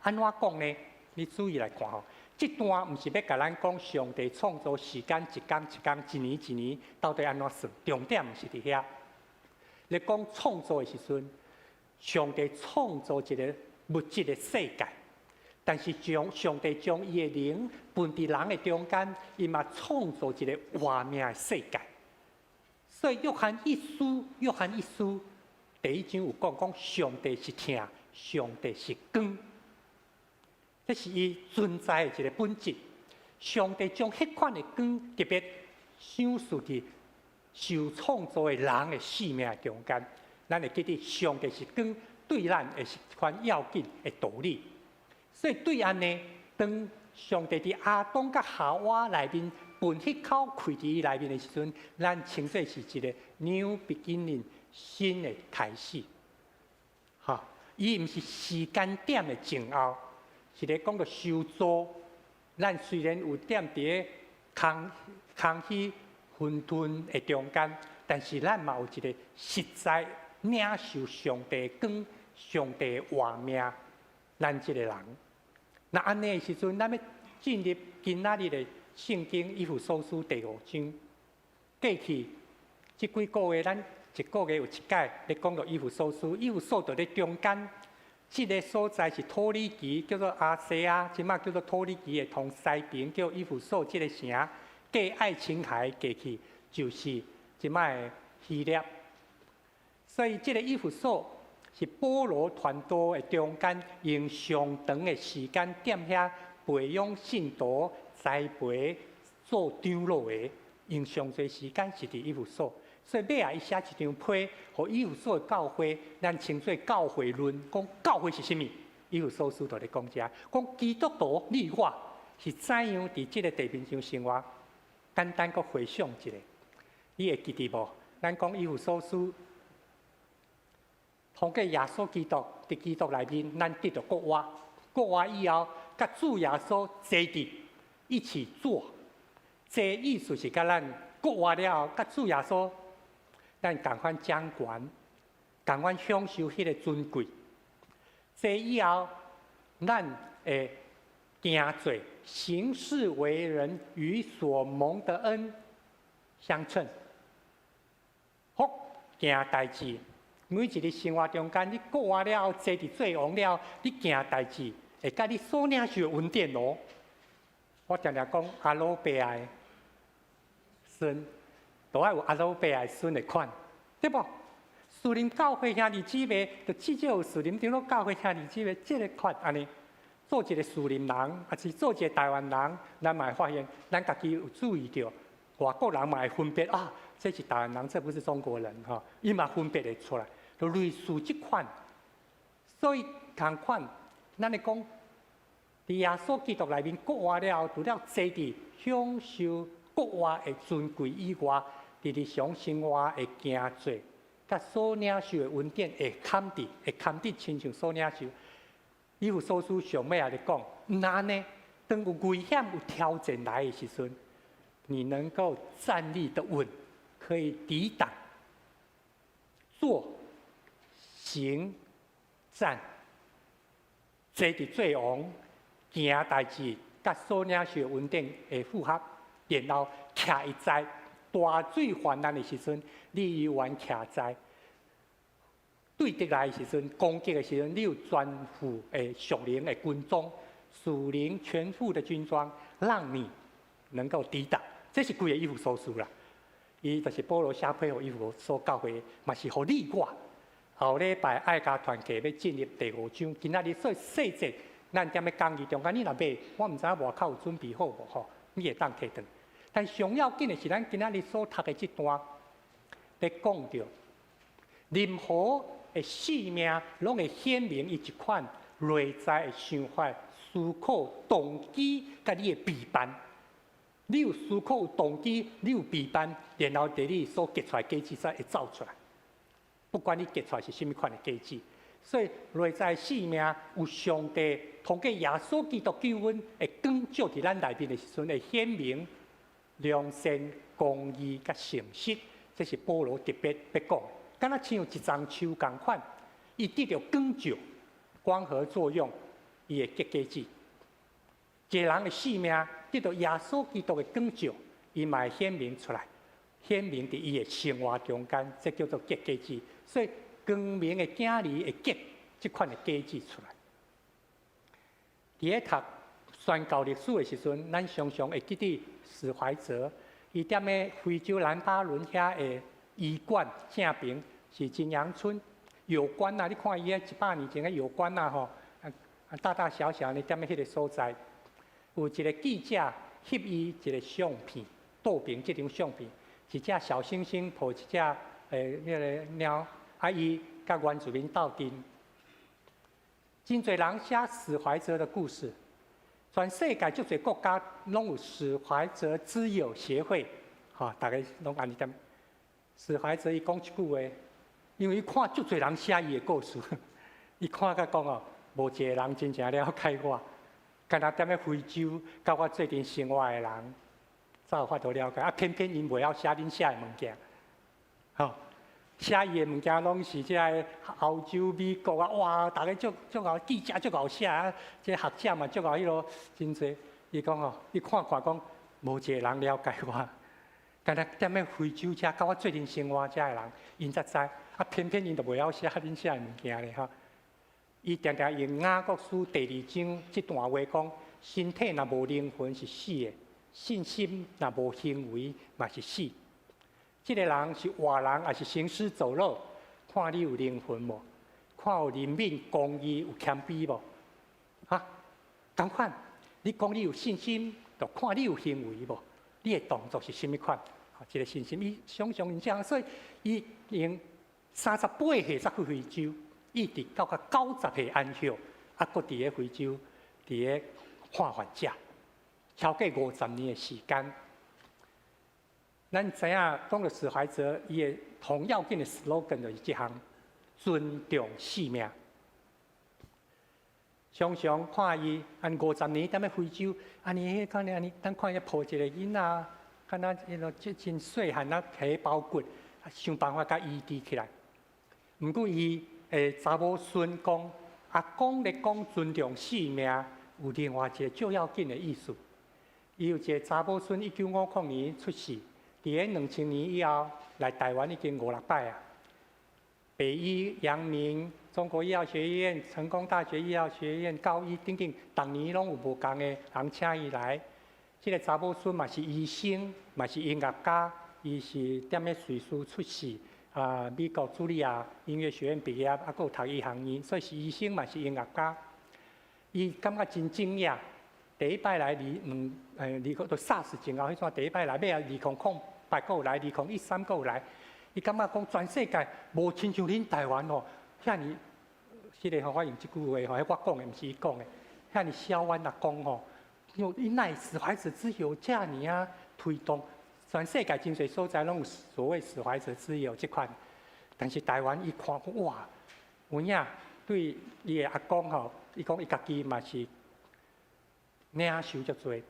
按怎講呢？你注意來看吼。這段毋是欲共咱講上帝創造時間一工一工、一年一年到底按怎算，重點毋是佇遐。咧講創造的時陣，上帝創造一个物質的世界，但是將上帝將伊的靈分佇人的中間，伊嘛創造一个活命的世界。所以約翰一書，約翰一書第一章有講講上帝是疼，上帝是光。這是伊存在的一个本質。上帝將彼款的光特別賞賜佇受創造的人的生命中間。咱會記得上帝是光，對咱會是一款要緊的道理。所以對按呢，當上帝佇亞當佮夏娃內面噴彼口氣佇伊內面的時陣，咱稱做是一个 new beginning 新的開始。哈，伊毋是時間點的前後。是咧講著受造，咱雖然有踮佇個空空虛混沌的中間，但是咱嘛有一個實在領受上帝光、上帝活命，咱這个人。若按呢的時陣，咱欲進入今仔日的聖經以弗所書第五章。過去這幾個月，咱一個月有一擺咧講著以弗所書，以弗所佇咧中間。這个所在是土耳其，叫做亞細亞，這馬叫做土耳其的東西邊叫以弗所這个城，過愛琴海過去就是這馬的希臘。所以這个以弗所是保羅傳道的中間，用上長的時間踮遐培養信徒、栽培做長老的，用上濟時間是佇以弗所。所以尾仔伊寫一張批，予以弗所的教會，咱稱做教會論，講教會是啥物？以弗所書就咧講這，講基督徒你我是怎樣佇這个地面上生活？簡單閣回想一下，你會記得無？咱講以弗所書，通過耶穌基督佇基督內面，咱得著復活，復活以後，佮主耶穌坐佇一起坐，這意思是佮咱復活了後，佮主耶穌。咱仝款掌權，仝款享受彼个尊貴。這以後，咱會行做行事為人與所蒙的恩相稱。好，行代誌，每一日生活中間，你復活了後，坐佇做王了，你行代誌會佮你所領受的恩典哦。我常常講阿老伯的孫，都愛有阿老伯的孫的款，對無？士林教會兄弟姊妹，就至少有士林長老教會兄弟姊妹這个款按呢，做一个士林人，抑是做一个台灣人，咱嘛會發現，咱家己有注意著，外國人嘛會分別啊，這是台灣人，這不是中國人吼，伊嘛分別會出來，就類似這款。所以仝款，咱咧講，佇耶穌基督內面復活了後，除了坐佇享受復活的尊貴以外，佇日常生活會行做，佮所領受的恩典會堪得，會堪得親像所領受。以弗所書上尾仔咧講，毋但按呢，當有危險、有挑戰來的時陣，你能夠站立得穩，可以抵擋、坐、行、站，坐佇做王，行代誌，佮所領受的恩典會符合，然後徛會在大水泛濫的時陣，你猶原徛在；對敵來的時陣，攻擊的時陣，你有全副的屬靈的軍裝，屬靈全副的軍裝，讓你能夠抵擋。這是規个以弗所書啦。伊就是保羅寫批予以弗所教會，嘛是予你我。後禮拜愛家團契欲進入第五章，今仔日所以細節，咱踮咧講義中間，你若買，我毋知影外口有準備好無吼，你會當提轉。但上要緊的是，咱今仔日所讀的這段，咧講著任何的性命，攏會顯明伊一款內在的想法、思考、動機，佮你的備辦。你有思考、有動機，你有備辦，然後佇你所結出來果子才會走出來。不管你結出來是啥物款的果子，所以內在性命有上帝通過耶穌基督救恩會光照佇咱內面的時陣，會顯明良善、公義佮誠實。這是保羅特別欲講，敢若親像一叢樹仝款，伊得著光照、光合作用，伊會結果子。一個人的性命得著耶穌基督的光照，伊嘛會顯明出來，顯明佇伊的生活中間，這叫做結果子。所以光明的囝兒會結這款的果子出來。佇咧讀宣教歷史的時陣，咱常常會記得史懷哲，伊踮咧非洲蘭巴倫遐的醫館正爿是真陽村藥館啊！你看伊彼100年前的藥館啊吼，啊大大小小呢踮咧彼個所在，有一個記者翕伊一個相片，倒爿這張相片，一隻小猩猩抱一隻彼個貓，啊伊佮原住民鬥陣。真濟人寫史懷哲的故事，全世界足濟國家攏有史懷哲之友協會，吼，逐家攏按呢踮。史懷哲伊講一句話，因為伊看足濟人寫伊的故事，伊看甲講哦，無一個人真正了解我，敢若踮咧非洲，佮我做陣生活的人，才有法度了解。啊，偏偏𪜶袂曉寫恁寫的物件，吼。寫伊的物件攏是這个歐洲、美國啊，哇！逐家足足𠢕記者足𠢕寫啊，這個學者嘛足𠢕彼落真濟。伊講哦，伊看看講，無一個人了解我，敢若踮咧非洲遮，佮我做陣生活遮的人，𪜶才知。啊，偏偏𪜶就袂曉寫恁寫的物件咧吼。伊定定用雅各書第二章這段話講：身體若無靈魂是死的，信心若無行為嘛是死。這個人是活人，抑是行屍走肉？看你有靈魂無？看有憐憫、公義、有謙卑無？哈，仝款，你講你有信心，就看你有行為無？你的動作是啥物款？這個信心，伊常常這樣，所以伊用38歲才去非洲，一直到甲90歲安息，啊，閣佇咧非洲，佇咧看患者，超過50年的時間。咱知影講著史懷哲，伊的頭要緊的 slogan 就是這項：尊重生命。常常看伊按50年踮咧非洲，按呢彼看呢按呢，咱看伊抱一个囡仔，敢若彼个真真細漢啊，皮包骨，想辦法共醫治起來。毋過伊的查某孫講，阿公咧講尊重生命，有另外一個最要緊的意思。伊有一個查某孫，1950年出世。佇咧2000年以後來台灣已經五六擺啊。北醫、陽明、中國醫藥學院、成功大學醫藥學院、高醫等等，逐年攏有無仝的人請伊來。這個查某孫嘛是醫生，嘛是音樂家，伊是踮咧瑞士出世，啊，美國茱莉亞音樂學院畢業，啊，閣有讀醫學院，所以是醫生嘛是音樂家。伊感覺真驚訝，第一擺來二兩二個都 SARS 前後彼陣第一擺來，尾仔2008閣有來，2013閣有來。伊感覺講全世界無親像恁台灣吼，遐爾，這個吼我用這句話吼，彼我講的，毋是伊講的，遐爾痟阮阿公吼，因為伊哪會史懷哲之友遮爾仔推動，全世界真濟所在攏有所謂史懷哲之友這款，但是台灣伊看講哇，有影對伊的阿公吼，伊講伊家己嘛是領受足濟。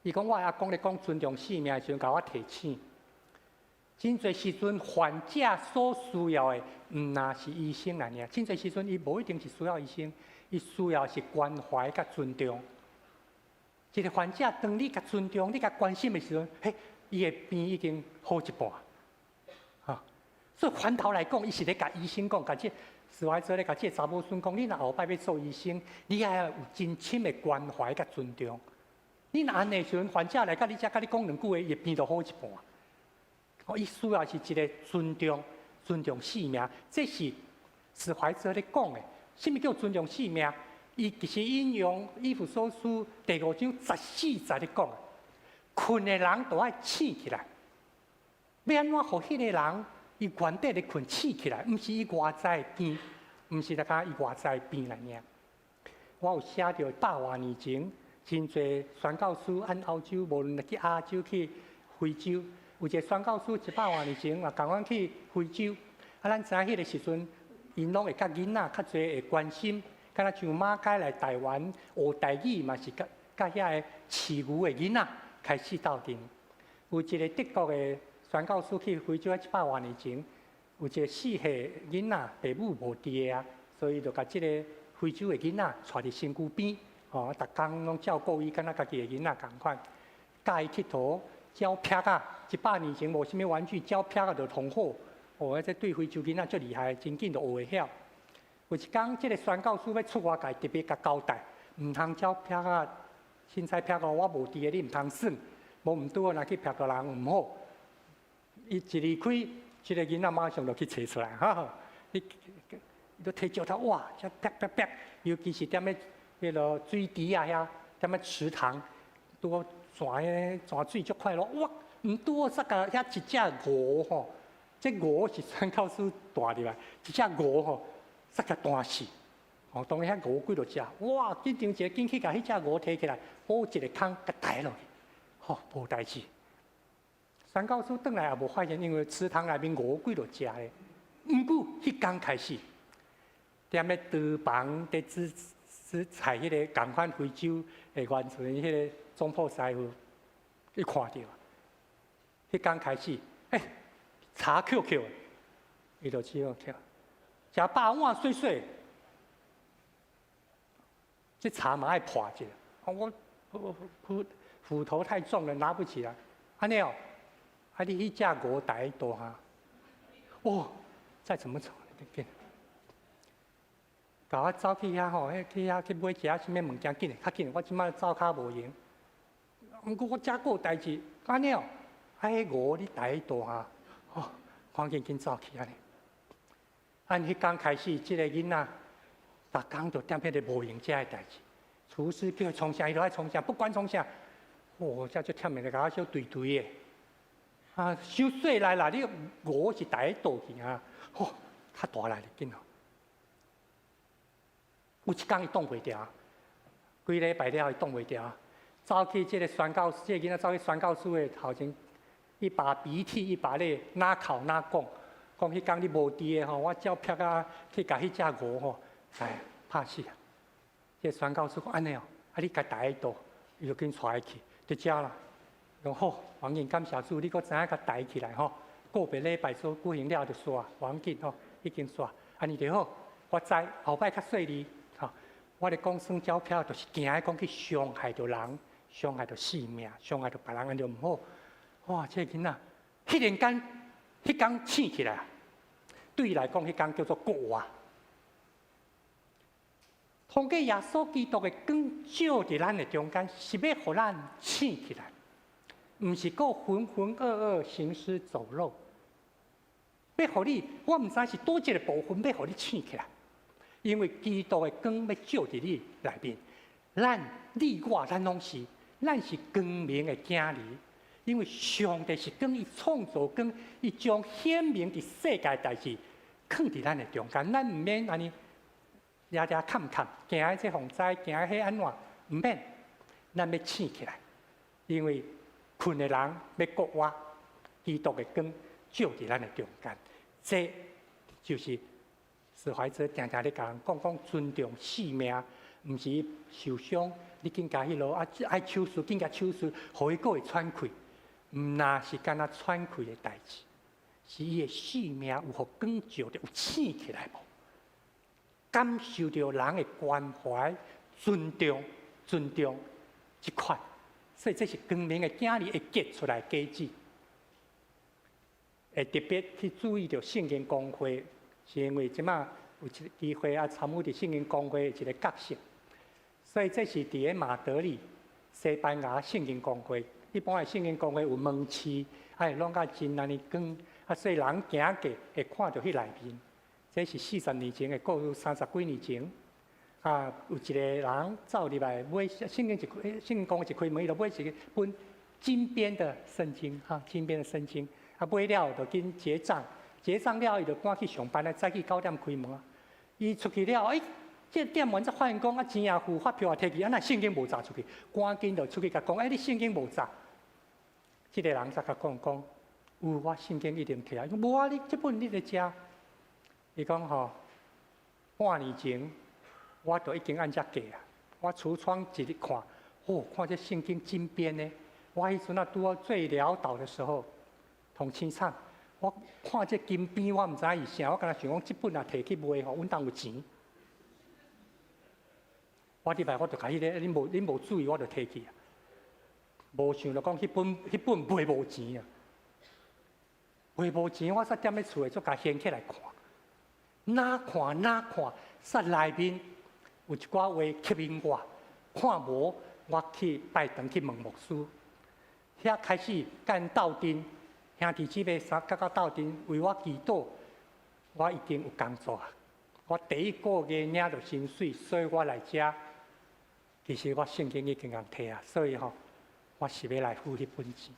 伊講我的阿公咧講尊重生命的時陣，共我提醒。真濟時陣，患者所需要的，毋但是醫生爾爾。真濟時陣，伊無一定是需要醫生，伊需要是關懷佮尊重。一個患者，當你共尊重、你共關心的時陣，嘿，伊的病已經好一半。哈，所以反頭來講，伊是咧共醫生講，共這史懷哲咧共這個查某孫講，你若後擺欲做醫生，你愛有真深的關懷佮尊重。你若按呢時陣，患者來佮你遮佮你講兩句話，伊會病就好一半。哦，伊需要是一个尊重，尊重生命，這是史懷哲咧講的。啥物叫尊重生命？伊其實引用以弗所書第五章十四節咧講，睏的人都愛醒起來。欲按怎予彼个人伊原底咧睏醒起來？毋是伊外在的病，毋是來講伊外在的病來爾。我有寫著百外年前，真濟宣教師按歐洲，無論去亞洲去非洲，有一个宣教師一百外年前嘛，仝款去非洲。啊，咱知影彼个時陣，𪜶攏會佮囡仔較濟會關心，敢若像馬偕來台灣學台語嘛，是佮佮遐个飼牛的囡仔開始鬥陣。有一个德國的宣教師去非洲，一百外年前，有一個4歲囡仔爸母無佇个啊，所以就共這个非洲的囡仔帶佇身軀邊，吼，逐工攏照顧伊，敢若家己的囡仔仝款，教伊𨑨迌，鳥拍仔，一百年前無啥物玩具，鳥拍仔就通好。哦，這對非洲囡仔足厲害，真緊就學會曉。有一工，這个宣教師欲出外界，特別共交代，毋通鳥拍仔，凊彩拍個我無佇个，你毋通耍，無毋拄好若去拍著人毋好。伊一離開，這个囡仔馬上就去揣出來，哈哈！伊伊都提石頭，哇，遮啪啪啪，尤其是踮咧彼个水池仔遐，踮咧池塘，拄好泉彼泉水足快樂，哇！毋拄好煞共遐一隻鵝吼，這鵝是宣教師帶入來，一隻鵝吼，煞共彈死。哦，當然遐鵝幾落隻，哇！緊張一下，緊去共彼隻鵝提起來，補一个空，共刣落去，吼，無代誌。宣教師轉來也無發現，因為池塘內面鵝幾落隻咧。毋過，彼工開始，踮咧廚房佇煮煮菜彼个仝款非洲的原住民彼个總鋪師傅，伊看著，彼工開始，欸，茶抾抾，伊就這樣抾，食飽碗媠媠，這茶嘛愛破一下，我斧斧頭太重了，拿不起來，按呢哦。啊！你彼隻鵝刣佗哈？哦，再怎麼走？緊，共我走去遐吼，去遐去買一下啥物物件，緊較緊。我這擺走較無閒。毋過我遮閣有代誌，按呢哦，啊，彼鵝你刣佗哈？哦，趕緊緊走去按呢。按彼工開始，這个囡仔，逐工就踮彼个無閒遮的代誌。廚師叫伊創啥，伊就愛創啥，不管創啥。哦，遮足忝的，共我小捶捶的。啊，傷細力啦！你鵝是刣佗去啊？吼，較大力緊哦。有一工伊擋袂牢，幾禮拜了伊擋袂牢，走去這个宣教師，這个囡仔走去宣教師的頭前，一把鼻涕一把淚，哪哭哪講，講彼工你無佇的吼，我鳥拍仔去共彼隻鵝吼，哎，拍死啊！這个宣教師講按呢哦，啊你共刣佗，伊就緊帶伊去，佇遮啦。講好，無要緊感謝主，你閣知影共刣起來吼。過別禮拜所舉行了就煞，無要緊吼，已經煞。按呢就好，我知後擺較細膩吼。我咧講耍鳥拍，就是驚講去傷害著人，傷害著性命，傷害著別人，按呢就毋好。哇，這个囡仔，忽然間，彼工醒起來，對伊來講，彼工叫做復活。通過耶穌基督的光照佇咱的中間，是欲予咱醒起來。毋是閣渾渾噩噩、行屍走肉，欲予你，我毋知是佗一个部分欲予你醒起來，因為基督的光欲照佇你內面，咱你我咱攏是，咱是光明的囝兒，因為上帝是光，伊創造光，伊將顯明佇世界代誌囥佇咱的中間，咱毋免按呢，掠掠崁崁，驚這防災，驚彼按怎，毋免，咱欲醒起來，因為睏的人欲復活，基督的光照佇咱的中間，這就是史懷哲定定咧共人講講尊重生命，毋是受傷，你緊共彼落啊愛手術，緊共手術，予伊閣會喘氣，毋若是干焦喘氣的代誌，是伊的生命有予光照著，有醒起來無？感受著人的關懷、尊重、尊重這款。所以這是光明的囝兒會結出來果子，會特別去注意著聖經公會，是因為這馬有一個機會啊參與佇聖經公會的一个角色。所以這是佇咧馬德里，西班牙聖經公會。一般的聖經公會有門市，啊會攏甲真按呢光，啊所以人行過會看著彼內面。這是40年前的故事，30幾年前，啊有一個人走入來買聖經一開，聖經公會一開門，伊就買一本金邊的聖經，哈，金邊的聖經。啊買了就緊結帳，結帳了伊就趕去上班咧，早起9點開門啊。伊出去了，欸，這店員才發現講啊錢也付，發票也提去，啊若聖經無紮出去，趕緊就出去共講，欸，你聖經無紮。這個人才共講講，有我聖經一定提啊，伊講無啊，你這本你佇遮。伊講吼，半年前我都已經按這計啊，我櫥窗一日看，哦，看這聖經金邊的，我彼陣啊拄好最潦倒的時候，同凄慘。我看這金邊，我毋知影是啥，我敢若想講，這本若提去賣吼，穩當有錢。我入來我就共彼個，恁無注意，我就提去啊。無想著講彼本賣無錢啊，賣無錢，我煞踮咧厝內，就共掀起來看，哪看哪看，煞內面有一寡話吸引我，看無我去拜堂去問牧師，遐開始共𪜶鬥陣，兄弟姊妹三甲我鬥陣為我祈禱，我已經有工作啊。我第一個月領著薪水，所以我來遮，其實我聖經已經共提啊，所以吼，我是欲來付彼本錢。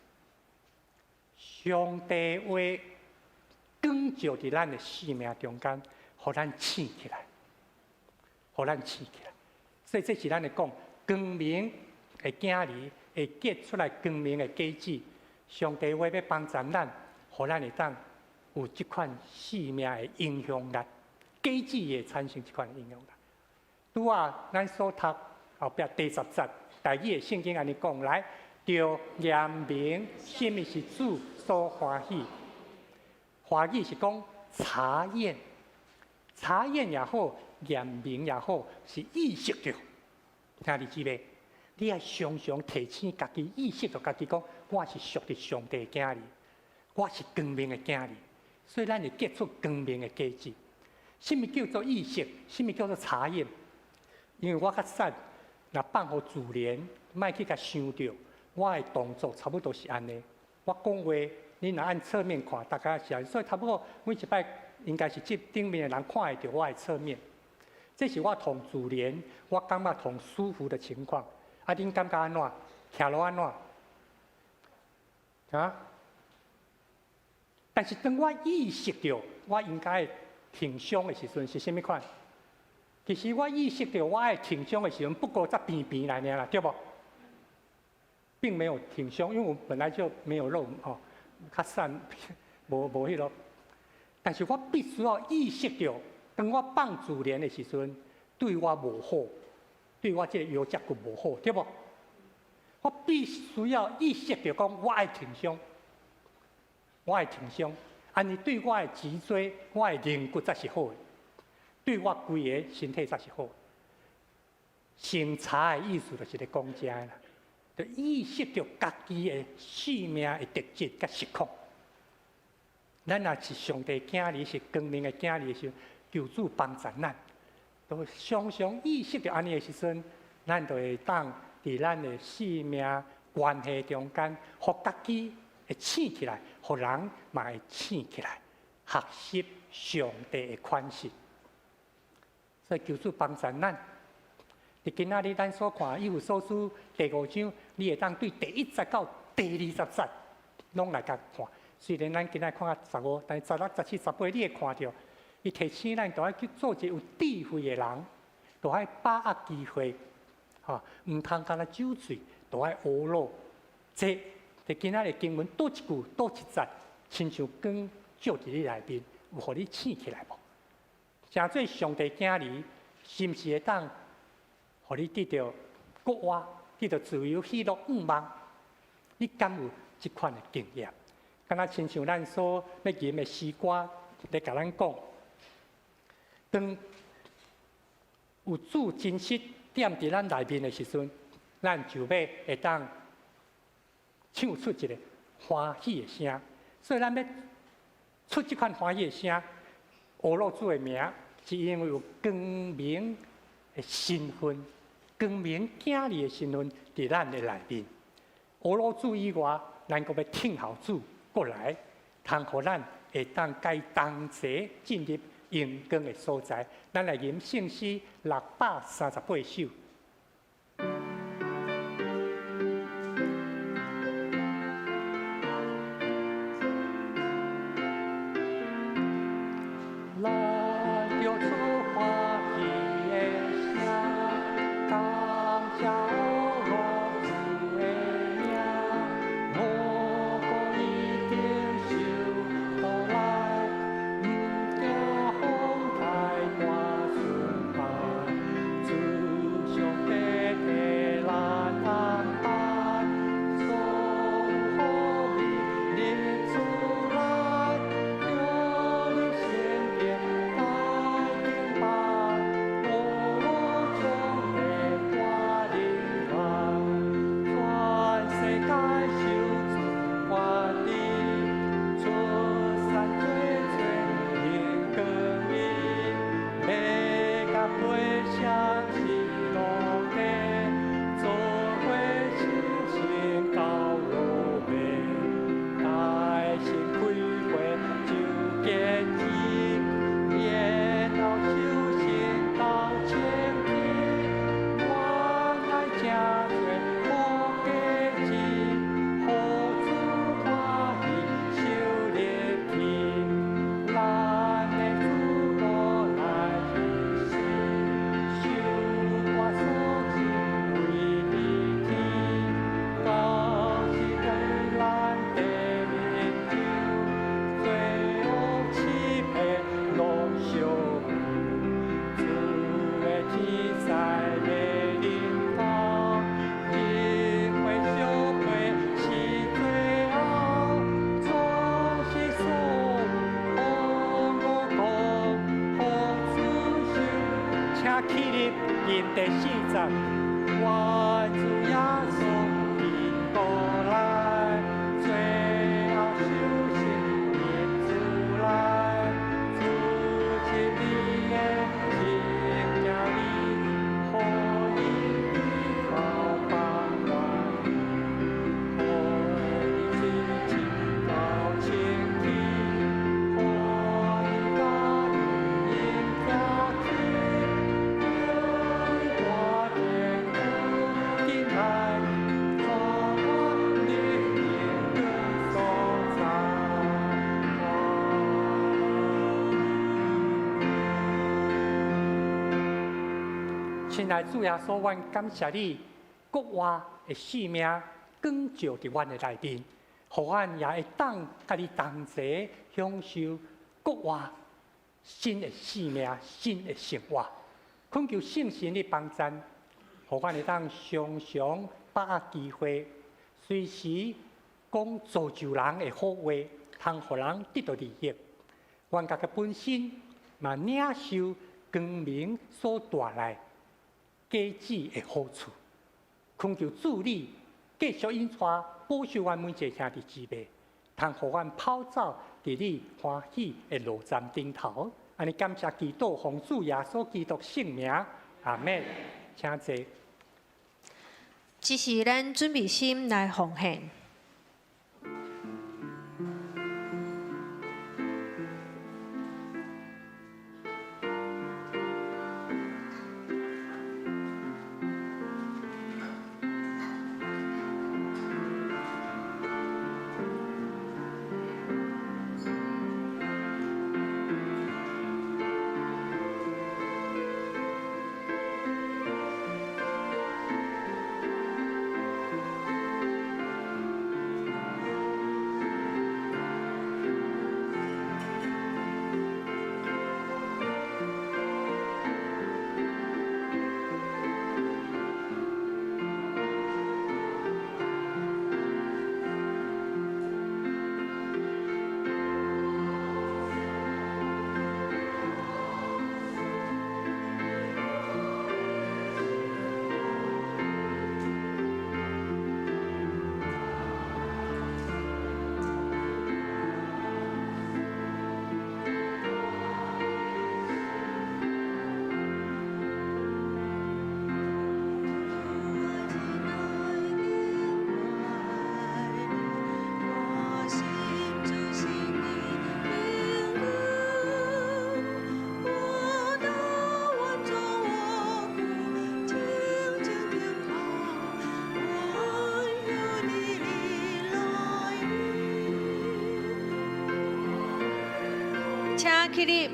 上帝話光照佇咱的生命中間，予咱醒起來，予咱醒起來。所以這是咱咧講光明的囝兒會結出來光明的果子。上帝話欲幫助咱，予咱會當有這款生命的影響力，果子會產生這款影響力。拄仔咱所讀後壁第十節，台語的聖經按呢講來。著驗明啥物是主所歡喜，華語是講查驗，查驗也好，驗明也好，是意識著。兄弟姊妹，你愛常常提醒家己，意識著家己講，我是屬佇上帝的囝兒，我是光明的囝兒，所以咱會結出光明的果子。啥物叫做意識？啥物叫做查驗？因為我較瘦，若放予自然，莫去共想著。我的動作差不多是按呢。我講話，你若按側面看，大概是按呢，所以差不多每一擺應該是這頂面的人看會著我的側面。這是我同自然，我感覺同舒服的情況。啊，恁感覺按怎？徛落按怎？啊？但是當我意識著我應該挺胸的時陣，是啥物款？其實我意識著我愛挺胸的時陣，不過才平平來爾啦，對無？並沒有挺胸，因為我本來就沒有肉吼，較瘦，無彼囉。但是我必須要意識著，當我放自然的時陣，對我無好，對我這個腰脊骨無好，對無？我必須要意識著講，我愛挺胸，我愛挺胸，按呢對我的脊椎、我的龍骨才是好的，對我規个身體才是好。省察的意思就是咧講這啦。就意識著家己的生命的特質佮實況。咱若是上帝囝兒，是光明的囝兒的時陣，求主幫助咱，都常常意識著按呢的時陣，咱就會當佇咱的生命關係中間，予家己會醒起來，予人嘛會醒起來，學習上帝的款式。所以求主幫助咱。佇今仔日咱所看以弗所書第五章，你會當對第一節到第二十節攏來共看。雖然咱今仔看到15，但是16、17、18，你會看著，伊提醒咱，都愛去做一個有智慧的人，都愛把握機會，吼，毋通干焦酒醉，都愛學腦。這佇今仔日經文佗一句，佗一節，親像光照佇你內面，有予你醒起來無？成做上帝囝兒，是毋是會當予你得著國外，得著自由、喜樂、願望？你敢有這款的經驗？敢若親像咱所欲吟的詩歌咧，共咱講，當有主真實踮佇咱內面的時陣，咱就欲會當唱出一個歡喜的聲。所以咱欲出這款歡喜的聲，呵咾主的名，是因為有光明的身份，光明囝兒的身份佇咱的內面。除了主以外，咱閣欲聽候主過來，通予咱會當共伊同齊進入榮光的所在。咱來吟聖詩638首。咱著出歡喜的聲，感謝我主的名，五穀已經收倒來，毋驚風颱大順風，主上帝替咱安排，所有好物拎出來，著入聖殿來敬拜，我上帝大能來，全世界受主管理，出山做做榮光伊，欲共飛翔是落地，做伙信心到落尾，大聲開會就結志，然後修行到清氣，原來誠濟好果子，予主歡喜收入去。咱的主倒來時，收割所種歸佇天，到時對咱的面前，罪惡欺騙攏相有，主的天使欲臨到，日會相陪是最後，總是所有五穀予主收，請起立吟第四節，願主耶穌緊過來，最後收成日出來，主親你的親囝兒，予伊依靠放歡喜，予伊親親到清氣，予伊家己行去，叫伊大天父進來，帶我入榮光所在。親愛主耶穌，阮感謝你，國活的生命光照佇阮的內面，予阮也會當佮你同齊享受國活新的生命、新的生活。懇求聖神的幫贊，予阮會當常常把握機會，隨時講造就人的好話，通予人得到利益。阮家己本身嘛領受光明所帶來果子的好處，懇求主你繼續引帶保守阮每一个兄弟姊妹，通予阮跑走佇你歡喜的路站頂頭。按呢感謝祈禱，奉主耶穌基督聖名，阿們。請坐。這時咱準備心來奉獻。起立。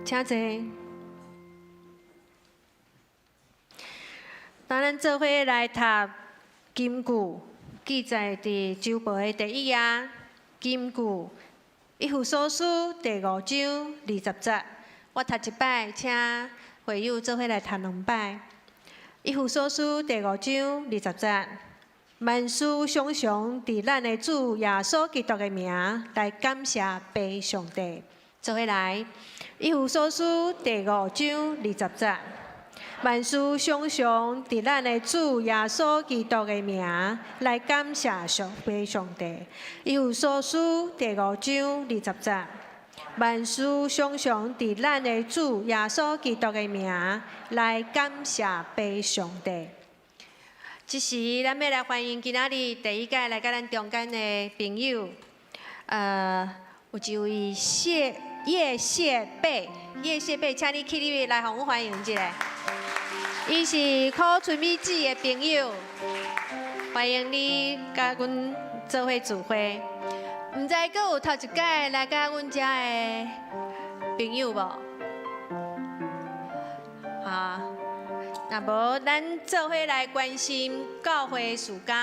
請坐。當咱做伙來讀金句，記載佇周報的第一頁。金句，以弗所書第五章二十節。我讀一擺，請會友做伙來讀兩擺。以弗所書第五章二十節，萬事常常佇咱的主耶穌基督的名來感謝父上帝。做伙來，以弗所書第五章二十節，萬事常常佇咱的主耶穌基督的名來感謝上父上帝。以弗所書第五章二十節，萬事常常佇咱的主耶穌基督的名來感謝父上帝。這時，咱欲來歡迎今仔日第一屆來佮咱中間的朋友，有一位謝葉謝貝，葉謝貝，請你起立來，予阮歡迎一下。伊是柯春美姊的朋友，歡迎你佮阮做伙聚會。毋知閣有頭一擺來佮阮遮的朋友無？啊，若無，咱做伙來關心教會事工。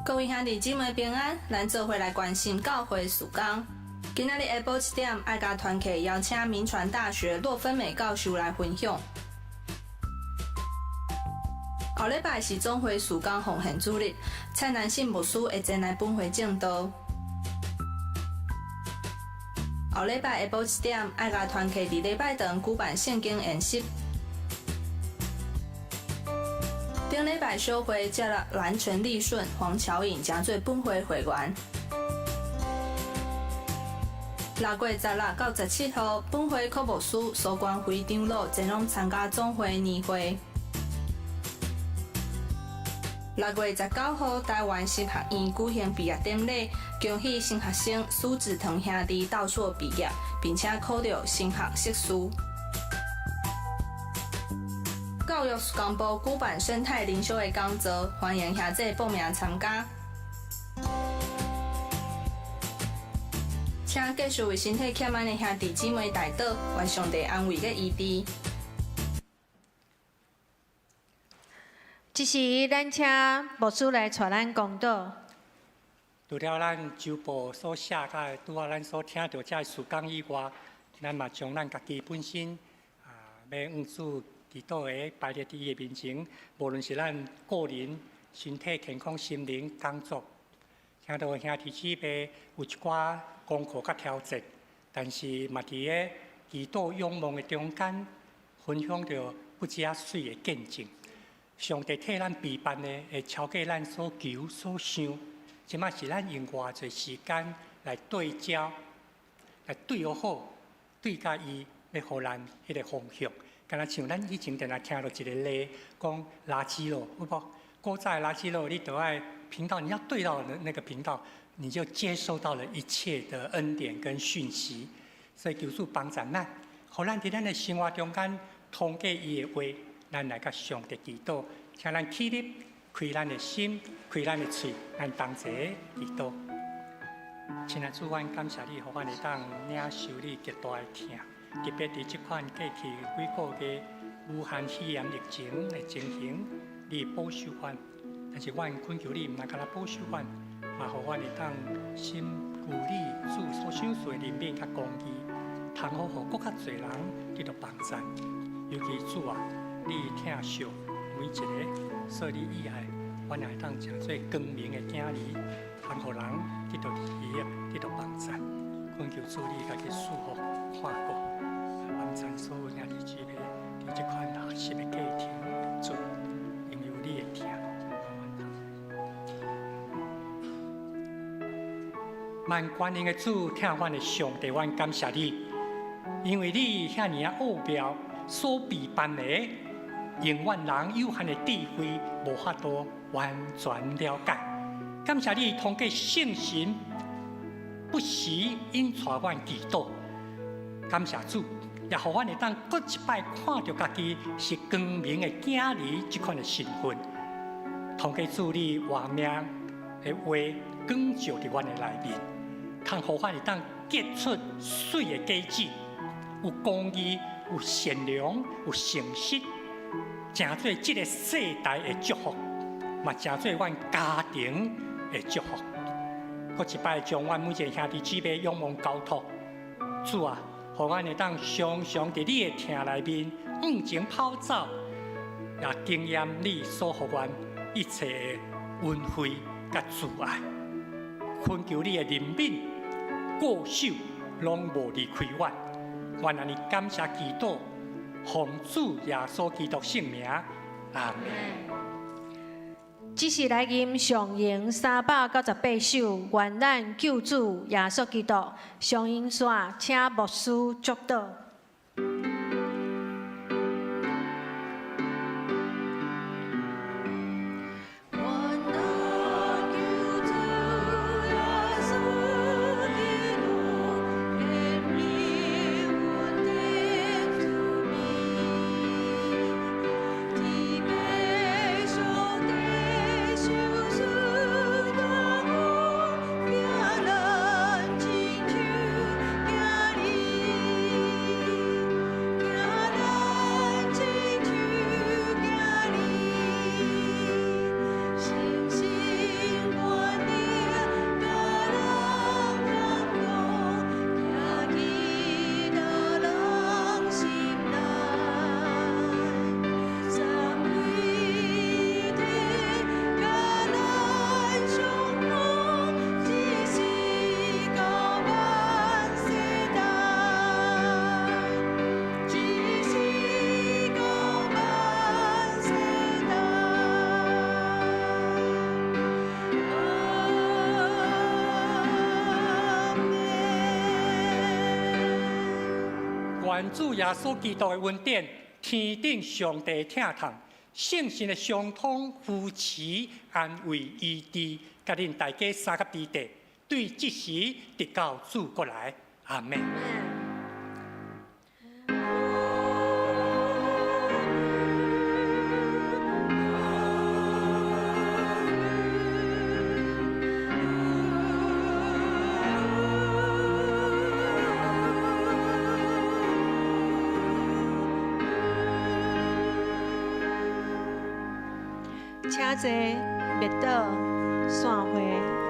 各位兄弟姊妹平安，咱做伙來關心教會事工。今仔日下晡七點，愛家團契邀請銘傳大學駱芬美教授來分享。後禮拜是總會事工奉獻主日，蔡南信牧師會前來本會證道。後禮拜下晡七點，愛家團契佇禮拜堂舉辦聖經研習。頂禮拜小會接了藍陳立順、黃喬穎，成做本會會員。6月16到17號，本會柯牧師蘇關輝長老前往參加總會年會。6月19號，台灣神學院舉行畢業典禮，恭喜新學生蘇子騰兄弟到碩畢業，並且考著神學碩士。教育事工部舉辦生態靈修的講座，歡迎兄弟報名參加。請繼續為身體欠安的兄弟姊妹代禱，願上帝安慰佮醫治。這時，咱請牧師來帶咱講道。除了咱周報所寫佮拄仔咱所聽著這事工以外，咱嘛將咱家己本身啊，欲向主祈禱的擺佇伊的面前，無論是咱個人身體健康、心靈、工作，聽著兄弟姊妹有一寡功課佮挑戰，但是嘛佇咧祈禱仰望的中間，分享著不止仔媠的見證。上帝替咱備辦的，會超過咱所求所想。這馬是咱用偌濟時間來對焦，來對好，對佮伊欲予咱彼个方向。敢若像咱以前定定聽著一个例，講垃圾路，有無？古早的垃圾路，你著愛頻道，你要對到那個頻道，你就接收到了一切的恩典跟訊息。所以求主幫助咱，予咱佇咱的生活中間通過伊的話，咱來佮上帝祈禱，請咱起立，開咱的心，開咱的喙，咱同齊祈禱。親愛主，阮感謝你，予阮會當領受你極大的疼。特別佇這款過去幾個月武漢肺炎疫情的情形，你保守阮，但是阮懇求你，毋但干焦保守阮，嘛予阮會當深求你主所賞賜的憐憫佮公義，通好予閣較濟人得著幫贊。尤其主啊，你疼惜每一个，所以你意愛，阮也會當成做光明的囝兒，通予人得著利益，得著幫贊。懇求主你家己賜福看顧，幫贊所有兄弟姊妹佇這款學習的過程，主，因為有你的疼。萬全能的主，疼阮的上帝，阮感謝你，因為你遐爾仔奧妙，所備辦的，用阮人有限的智慧，無法度完全了解。感謝你通過聖神不時引帶阮祈禱。感謝主，也予阮會當閣一擺看著家己是光明的囝兒這款的身份。通過主你活命的話光照佇阮的內面，通予阮會當結出媠的果子，有公義、有善良、有誠實，成做這个世代的祝福，嘛成做阮家庭的祝福。閣一擺將阮每一个兄弟姊妹仰望交託，主啊，予阮會當常常佇你的疼內面向前跑走，也經驗你所予阮一切的恩惠佮慈愛。懇求你的憐憫、顧守，攏無離開阮。阮按呢感謝祈禱，奉主耶穌基督聖名，阿們。這是來吟上詠398首，願咱救主耶穌基督上榮線，請牧師祝禱。願咱救主耶穌基督，憐憫恩典慈悲，天父上帝賞賜大恩，疼咱親像囝兒，疼咱親像囝兒。誠心願意佮人同工，行去到人心內，三位一體佮咱相通，一世到萬世代，一世到萬世代。阿們。願主耶穌基督的恩典，天頂上帝疼痛，聖神的相通扶持、安慰、醫治，佮恁大家三佮弟弟，對這時直到主閣來，阿們。請坐，默禱，散會。